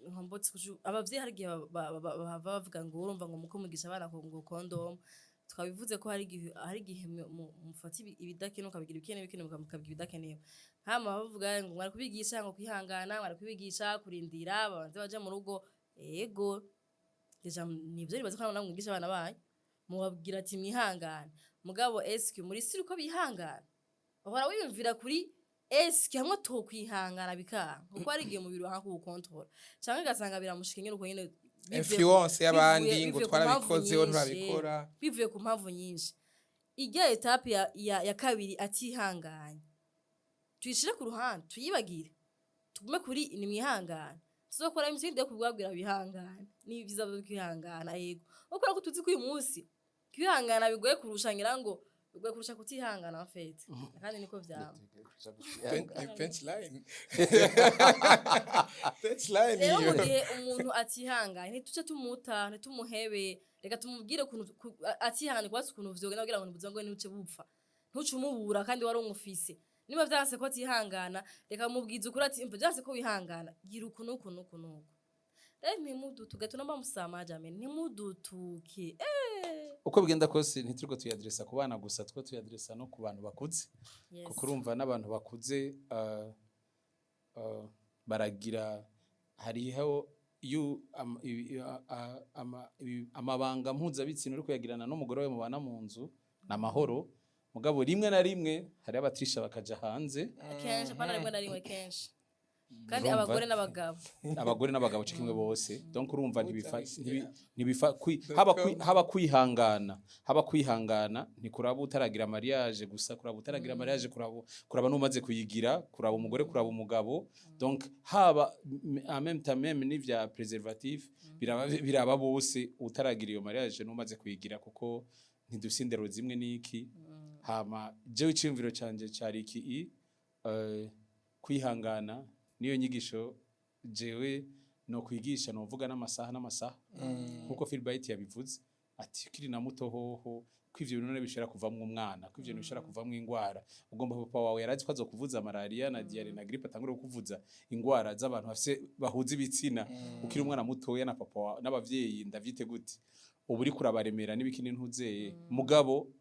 nkombotse abavyeyi hari igihe bahava bavuga ngo urumva ngo muko mugisha abana ngo condom. Twabivuze ko hari igihe mufata ibidakenewe ukabigira ibikenewe, ibikenewe mukabigira ibidakenewe. Hama bavuga ngo mwari kubigisha ngo kwihangana, mwari kubigisha kurindira babanze baje mu rugo. Ego, déjà nivyo nibaza ko namwe mwigisha abana banyu, mubabwira ati mwihangane. Mugabo eske muri siri uko bihangana, uhora wiyumvira kuri eske hamwe tokwihangana bikanga, kuko hari igihe umubiri wanka kuwukontorora canke ugasanga biramushika nyene uko nyene Influence y'abandi ngo bivuye ku mpamvu twarabikoze, we nyinshi, nturabikora. Bivuye ku mpamvu nyinshi. Irya étape ya kabiri atihanganye, tuyishire ku ruhande, tuyibagire, tugume kuri nimwihangane. Tuzokora imisindi yo kubwabwira bihangane, ni vyiza byo kwihangana. Yego, ukora ko tuzi ko uyu munsi kwihangana bigoye kurusha, ngira ngo bigoye kurusha kutihangana en fait, kandi niko vyama. Punchline, punchline. Rero mu Iyo gihe umuntu atihanganye, ntituce tumuta, ntitumuhebe. Reka tumubwire ukuntu atihanganye kubatse, ukuntu vyogenda kugira ngo ubuzima bwiwe ntibuce bupfa. Ntuce umubura kandi wari umufise. Niba vyanse ko atihangana, reka mubwize ukuri ati: "Umva, vyanse ko wihangana, gira uku n'uku n'uku n'uku." Rero ntimudutuke, tunamba musamaje jameni, ntimudutuke. Uko bigenda kose ntituriko tuyadiresa ku bana gusa, two tuyadiresa no ku bantu bakuze, kuko urumva n'abantu bakuze baragira, hariho iyo amabanga mpuzabitsina uri kuyagirana n'umugore we mubana mu nzu ni amahoro, mugabo rimwe na rimwe hariho abatrisha bakaja hanze. Kenshi, apana rimwe na rimwe, kenshi kandi. Urumva? Abagore n'abagabo. Abagore n'abagabo co kimwe bose. Donc urumva ntibifa ntibifa haba kwihangana ntikuraba utaragira mariage gusa, kuraba utaragira mariage, kuraba n'umaze kuyigira, kuraba umugore, kuraba umugabo. Donc haba en même temps même n'ivya préservatif biraba bose, utaragira iyo mariage n'umaze kuyigira, kuko ntidufise indero zimwe n'iki. Hama jewe iciyumviro canje cari iki: kwihangana niyo nyigisho jewe no kwigisha, novuga n'amasaha n'amasaha, nkuko Philbert yabivuze ati ukiri na muto hoho. Ko ivyo bintu bishobora kuvamwo umwana, ko ivyo bintu bishobora kuvamwo ingwara. Ugomba papa wawe yarazi ko azokuvuza malaria na diarrhée na grippe, atangure kukuvuza ingwara z'abantu bafise bahuza ibitsina ukiri umwana mutoya na papa wawe n'abavyeyi. Ndavyite gute? Ubu uriko urabaremera n'ibikini ntuzeye. Mugabo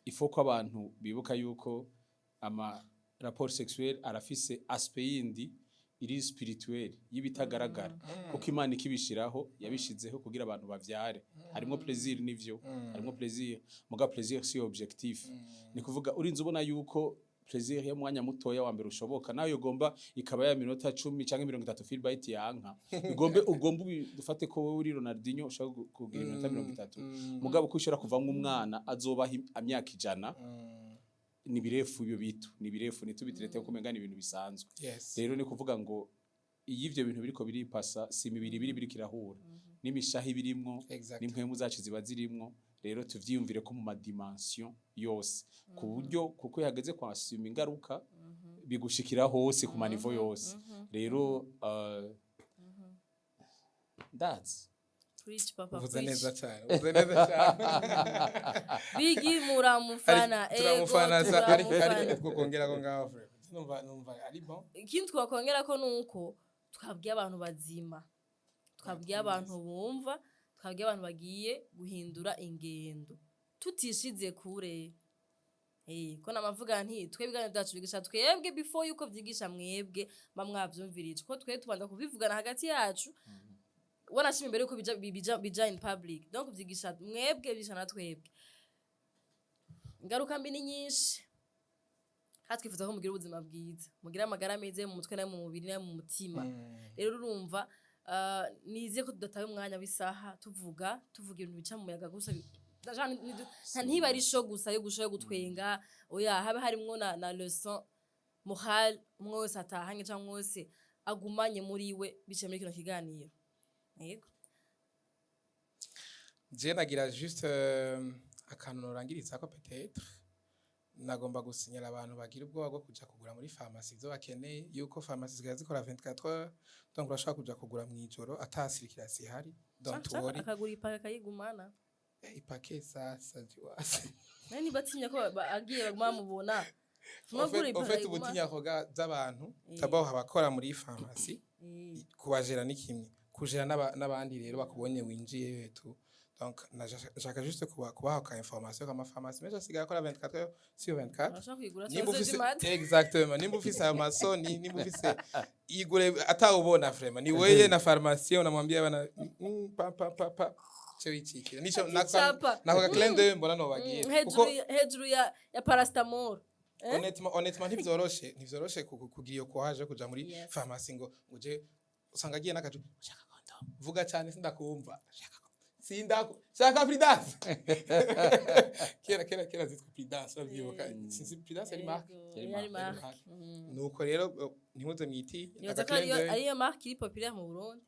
il faut ko abantu bibuka yuko ama rapport sexuel arafise aspect yindi iri spirituel, y'ibitagaragara, kuko Imana ikibishiraho yabishizeho kugira abantu bavyare. Harimo plaisir, nivyo, harimo plaisir, muga plaisir si objectif. Ni kuvuga urinze ubona yuko plaisir yo mwanya mutoya wa mbere ushoboka nayo ugomba ikaba ya minota 10 canke 30, Philbyte yanka ugombe ugomba dufate ko wowe uri Ronaldinho, ushaka kugira iminota 30, mugabo ko ushobora kuvamwo umwana azobaho imyaka 100. Ni birefu ibyo bitu, ni birefu, ntitubitirete ko umenga ni ibintu bisanzwe. Rero ni kuvuga ngo iyo ivyo bintu biriko biripasa, si imibiri ibiri biriko irahura, n'imishaha ibirimwo, n'impwemu zacu ziba zirimwo. Rero tuvyiyumvire ko mu ma dimension yose, ku buryo kuko yageze kwasuma ingaruka bigushikira hose ku ma niveau yose. Rero ndazi. Preach, papa. Uvuze Preach. neza cyane, uvuze neza cyane. Bigi muramufana, ego. Turamufana ariko Turamufana. Twokongera ko ngaho frère, numva ari bon. Ikindi twakongera ko nuko twabwiye abantu bazima, twabwiye abantu bumva, twabwiye abantu bagiye guhindura ingendo tutishize kure. Ko namavuga nti twebwe ibiganiro byacu bigisha twebwe before yuko vyigisha mwebwe mwavyumvirije, ko twe tubanza kubivugana hagati yacu, wanashima imbere yuko bija in public. Donc vyigisha mwebwe, bigisha na twebwe. Ingaruka mbi ni nyinshi kandi twifuza ko mugira ubuzima bwiza, mugira amagara meza yo mu mutwe, no mu mubiri, no mu mutima. Rero urumva, nize ko tudataye umwanya w'isaha tuvuga ibintu bica mu muyaga gusa. Ntiba ari show gusa yo gusha yo gutwenga, oya, habe harimwo na leçon morale umwe wese atahanye cyangwa umwe wese agumanye muri we biciye muri kino kiganiro. Yego. Je nagira juste akantu norangiriza ko. Peut-être nagomba gusinyira abantu bagira ubwoba bwo kuja kugura muri farumasi ivyo bakeneye, yuko farumasi zisigaye zikora 24 heures, donc urashobora kuja kugura mw'ijoro ata circulation ihari, don't Canke worry. Akagura ipaka akayigumana. Ipake sasa jiwase. Nari niba atinya ko agiye baguma bamubona. En fait, Ipaka en fait akayigumana. ubutinya koga z'abantu d'abord abakora muri farumasi, kubajera ni kimwe, kujera n'abandi rero bakubonye winjiye tu. Donc nashaka juste kubaha ka information kama farumasi menshi asigaye akora 24 heures sur 24. Urashobora kuyigura Nimba 3 ufise du mat. Exactement, nimba ufise amasoni, nimba ufise, igure atawubona. Vraiment ni weye na pharmacien, unamwambia bana, pa pa pa pa, cyo wicikira nico. Ati chapa. Nako ka clin d'œil mbona no bagira kuko Hejuru ya paracetamol. Eh? Honnêtement ntivyoroshe kugira iyo courage yo kuja muri pharmacie ngo uje usanga agiye n'akaju, shaka condom, vuga cyane sindakumva, shaka sindaku, shaka Prudence. Kera kera kera zitwa Prudence, urabyibuka? Sinzi, Prudence yari marque. Yari Yari marque. marque. Nuko rero ntimuze mwiti. Nibaza ko ariyo marque iri populaire mu Burundi.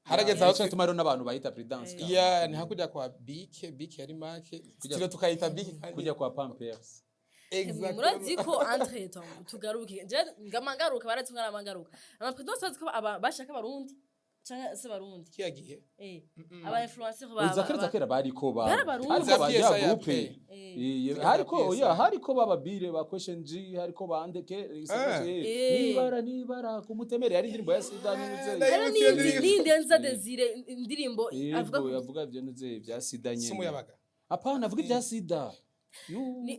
Harageze aho Nico gituma rero n'abantu bayita Prudence. Ya, ni hakurya kwa Bic. Bic yari marque, stylo tukayita Bic kandi. Kujya kwa Pampers. Exactement. Murazi ko entre temps tugaruke, je ngama ngaruka barazi ko ngama ngaruka ama Prudence, bazi ko bashaka abarundi canke se barundi. Kiya gihe. Aba influencer ba Zakera zakera bariko ba Bari abarundi. hariko Za ba PSI ya ya groupe. Play. Hariko PSI. oya, hariko baba bire ba Question G, hariko bande ke nibara nibara kumutemere, yari indirimbo ya sida n'uze. Hari Ndayibutse iyo n'indi ndirimbo. n'indi Enza Desire, indirimbo avuga Yego, yavuga ivyo nuze vya sida nyene. Sumuyabaga. Apana, avuga ivya sida. Ni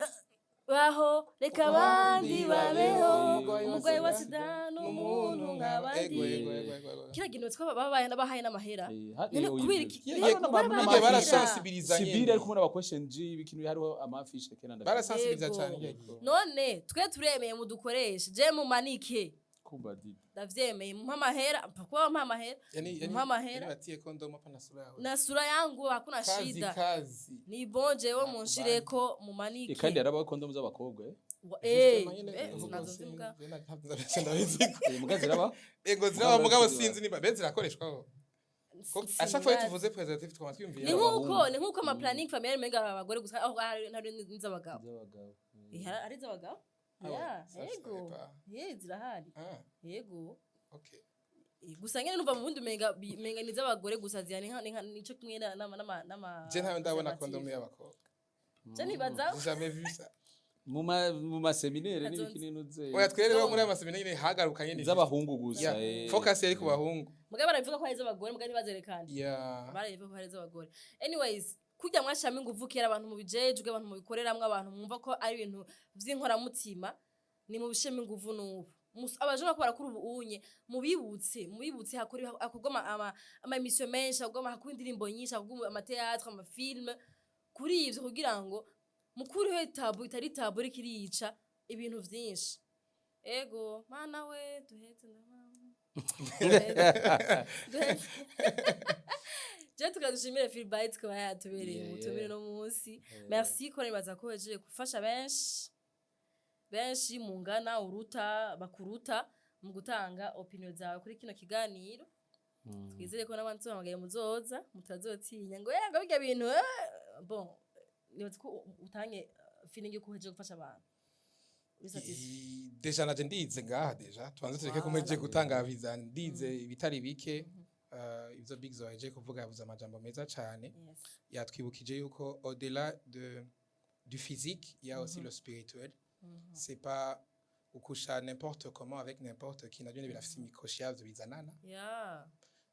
baho reka abandi babeho, Umurwayi wa umurwayi wa sida sida n'umuntu nk'abandi. Ego, ego, ego, ego, ego. Kiriya kintu two babaye n'abahaye n'amahera. None kubera iki? Yagiye Barabahaye barasensibiliza Sibire nyene. ariko kumwe n'aba Question G bikintu, hariho amafishe kera ndabizi. Barasensibiliza Yego. cyane yagiye. None twe turemeye mudukoreshe, je mumanike. Kumba didi. Ndavyemeye, mumpe amahera, mpfa kuba mpa amahera. Yani Mpa amahera. yani batie condom hapa na sura yawe. Na sura yangu hakuna Kazi shida. kazi. Ni bon, jewe munshireko mumanike. Kandi harabaho kondomu z'abakobwa. Eh. Justement, nyene, uvuga Nazo sinzi, zimbwa. ndabizi. Muga ziraba. Ego ziraba, mugabo sinzi niba be zirakoreshwa. À chaque fois tuvuze préservatif twama twiyumvira Ni abahungu. nkuko ama planning familial menga abagore gusa, aho hari n'iz'abagabo. Z'abagabo. Hari iz'abagabo. Ah ouais, Ya, ça, je yego. savais pas. Ye, zirahari. Ah, Yego. OK. Gusa nyene numva mu bundi umenga ni iz'abagore gusa zihana, nico kimwe n'ama Je ntawe ndabona préservatif. Kondomu y'abakobwa. Je nibaza J'ai jamais vu ça. Mu ma séminaires Kazonzi. n'ibiki n'uze. Oya, twere rero muri aya ma séminaires nyene hagaruka nyene Z'abahungu gusa. Yeah. Focus yari ku bahungu. Mugabo barabivuga ko ari iz'abagore, mugabo ntibazerekane. Barabivuga ko ari iz'abagore. Anyways, kurya mwashiramo inguvu kera, abantu mubijejwe, abantu mubikoreramwo, abantu mwumva ko ari ibintu vy'inkoramutima, ni mubishemo inguvu n'ubu. Abaje bako barakura ubu unye, mubibutse hakorwa ama émission menshi, hakorwa indirimbo nyinshi, hakorwa ama théâtre, ama film kuri ivyo, kugira ngo mukureho tabou itari tabou iriko irica ibintu vyinshi. Ego mana we, duheze ndamama, duheze. Je tukadushimire Philbyte kuba yatubereye umutumire no munsi. Merci ko nibaza ko wejeje gufasha benshi benshi mungana, uruta, bakuruta mu gutanga opinion zawe kuri kino kiganiro. Twizere ko n'abandi tubahamagaye muzoza, mutazotinya ngo ngo bijya bintu. Bon, nibaza ko utange feeling yuko uhejeje gufasha abantu. Uri satisfait? Déjà naje ndize ngaha, déjà tubanze tureke ko mpejeje gutanga visa, ndize ibitari bike. Ivyo Big Zo yaje kuvuga, yavuze amajambo meza cane. Yatwibukije yuko au-delà de du physique, il y a aussi le spirituel. C'est pas ukusha n'importe comment avec n'importe qui, navyo birafise imikoshi yavyo bizanana.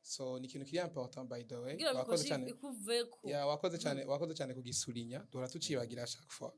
So ni ikintu kiri important, by the way. Kugira Wakoze mikoshi cyane. ikuveko. Ya, wakoze cyane, wakoze cyane kugisurinya, duhora tucibagira chaque fois.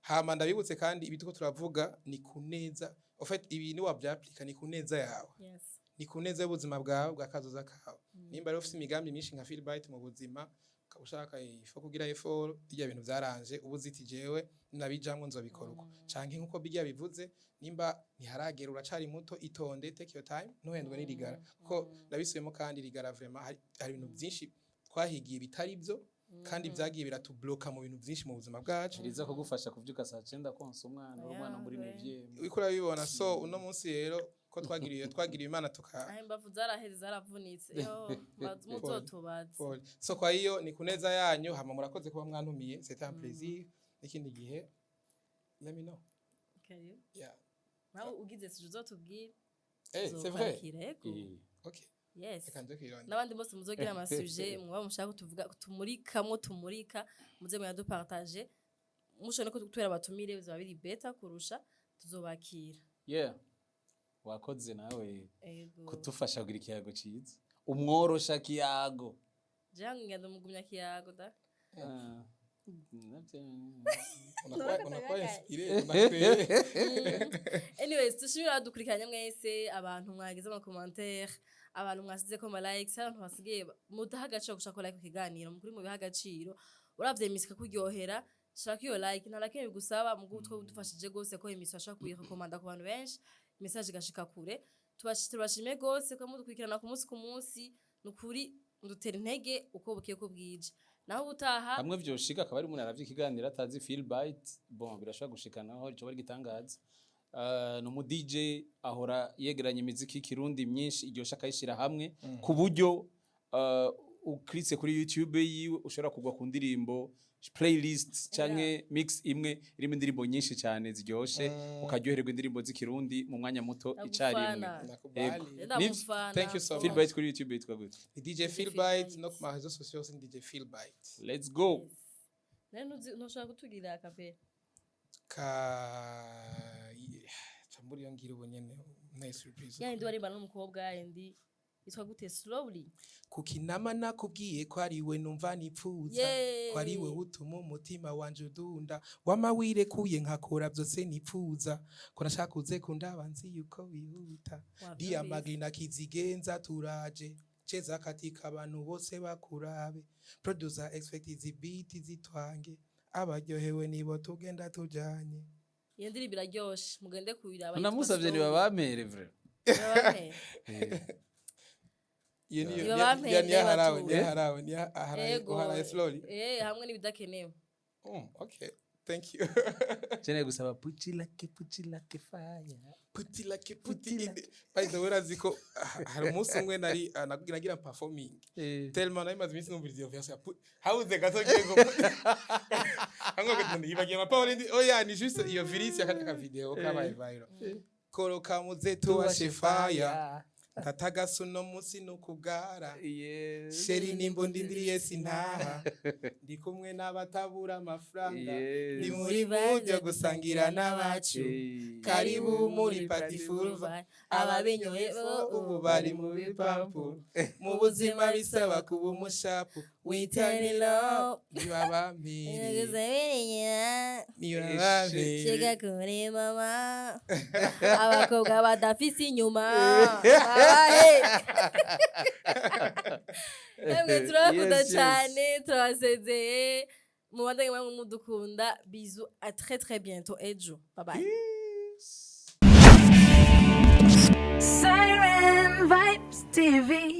Hama ndabibutse kandi, ibi tuko turavuga ni kuneza, en fait ibi ni wavyapplika ni kuneza yawe, ni kuneza y'ubuzima bwawe bwa kazoza kawe. Nimba rero ufise imigambi myinshi nka Philbyte mu buzima, ukaba ushaka ifo kugira effort, bijya bintu byaranje ubu uziti jewe nabijamwo nzobikora uko, canke nkuko bijya bivuze, nimba ntiharagera, uracari muto, itonde, take your time, ntuhendwe n'irigara, kuko ndabisubiyemo kandi rigara vraiment hari ibintu byinshi twahigiye bitari byo kandi byagiye biratubloka mu bintu byinshi mu buzima bwacu. Riza kugufasha kuvyuka saa 9 konsa umwana, uri umwana muri neuvième. Uriko urabibona. So uno munsi rero ko twagiriye Imana tuka Aho imbavu zaraheze, zaravunitse yo, muzotubaze. Pole. So kwa hiyo ni kuneza yanyu. Hama murakoze kuba mwantumiye, c'était un plaisir. N'ikindi gihe let me know. Karibu. Yeah. Nawe ugize sujet uzotubwire. Eh, c'est vrai. Tuzokwakira, yego. Okay. Yes. Reka nje kwirondera. N'abandi bose muzogira ama sujet mwaba mushaka tuvuga, tumurikamwo, tumurika, muze muyadupartage. Mushobora no kutubera abatumire, bizaba biri better kurusha, tuzobakira. Yeah, wakoze nawe Ego. kudufasha kugira ikiyago ciza, umworosha kiyago. Jean ngenda mugumya kiyago da. Ah, navyo. Unakuwa inspiré, unacréé. Anyways, dushimira abadukurikiranye mwese, abantu mwagize ama commentaire, abantu mwasize ko ama likes, abantu basigaye mudaha agaciro gushaka like ku kiganiro mukuri, mubiha agaciro. Uravye imisika kuryohera, shaka iyo like, nta nakimwe bigusaba mu gutwo dufashije gose ko émission ashaka kuyirekomanda ku bantu benshi, message igashika kure. Tubashimiye gose ko mudukurikirana ku munsi ku munsi. Nukuri mudutera intege uko bukiye ko bwije. Naho ubutaha. Hamwe vyoshika akaba ari umuntu aravye ikiganiro atazi Philbyte, bon, birashobora gushikanaho, ico bari gitangaza. Ni umu DJ ahora yegeranya imiziki y'ikirundi myinshi iryoshe, akayishira hamwe ku buryo ukritse kuri YouTube yiwe ushobora kugwa ku ndirimbo playlist canke mix imwe irimo indirimbo nyinshi cyane ziryoshe, ukaryohererwa indirimbo z'ikirundi mu mwanya muto icarimwe. Ndagufana. Nakubali. Ego. Ndamufana. Thank you so much. Philbyte kuri YouTube yitwa gute? Ni DJ Philbyte, no ku ma réseaux sociaux ni DJ Philbyte. Let's go. Nari ntushobora kutugirira akapera? Ka cambura iyo ngira ubu nyene nayo surprise. Yandi warimbana n'umukobwa, yandi yitwa gute, Slowly? Kukinama nakubwiye ko ari we numva nipfuza, Yeee. ko ari we utuma umutima wanje udunda, wama wirekuye nkakora byose nipfuza, ko nashaka uze kundaba nzi yuko wihuta. Wavyumvise. Diamagina kizigenza, turaje cheza katika abantu bose bakurabe, producer expect izi beat zitwange, abaryohewe nibo tugenda tujanye. Iyo ndirimbo iraryoshe, mugende kuyiraba. Namusavye nibabamere vrai. Nibabamere. Iyo niyo. Niba bampende niyo harawe. batuye. Niyo harawe, niyo harawe. Ego. Uharaye slowly. Eh, hamwe n'ibidakenewe. Okay, thank you. Cene gusaba put it like, put it like fire. Put it like, put it in by the way, urazi ko hari umunsi umwe nari nagira performing, tellement nari maze iminsi numviriza iyo verse ya put, habuze gato ngiye ngo hamwe ngo yibagiye amapawuri ndi oya, ni juste iyo virus ya ka video kabaye viral, koroka muze tuwashe fire. Ntatagasa uno munsi nukugara. Chéri, nimba ndindiriye sintaha, ndi kumwe n'abatabura amafaranga. Ni muri buryo gusangira n'abacu. Karibu muri party full vibe. Ababinyoye ubu bari mu bipampu. Mu buzima bisaba kuba umushapu. We turn it up. Nibabampiri, nibabampiri. Shika kuri mama, abakobwa badafise inyuma babahe. Emwe, turabakunda cyane, turabasezeye. Mubandanye mwamwe mudukunda. Bisous, à très très bientôt, ejo. Bye bye. Peace. Siren Vibes TV.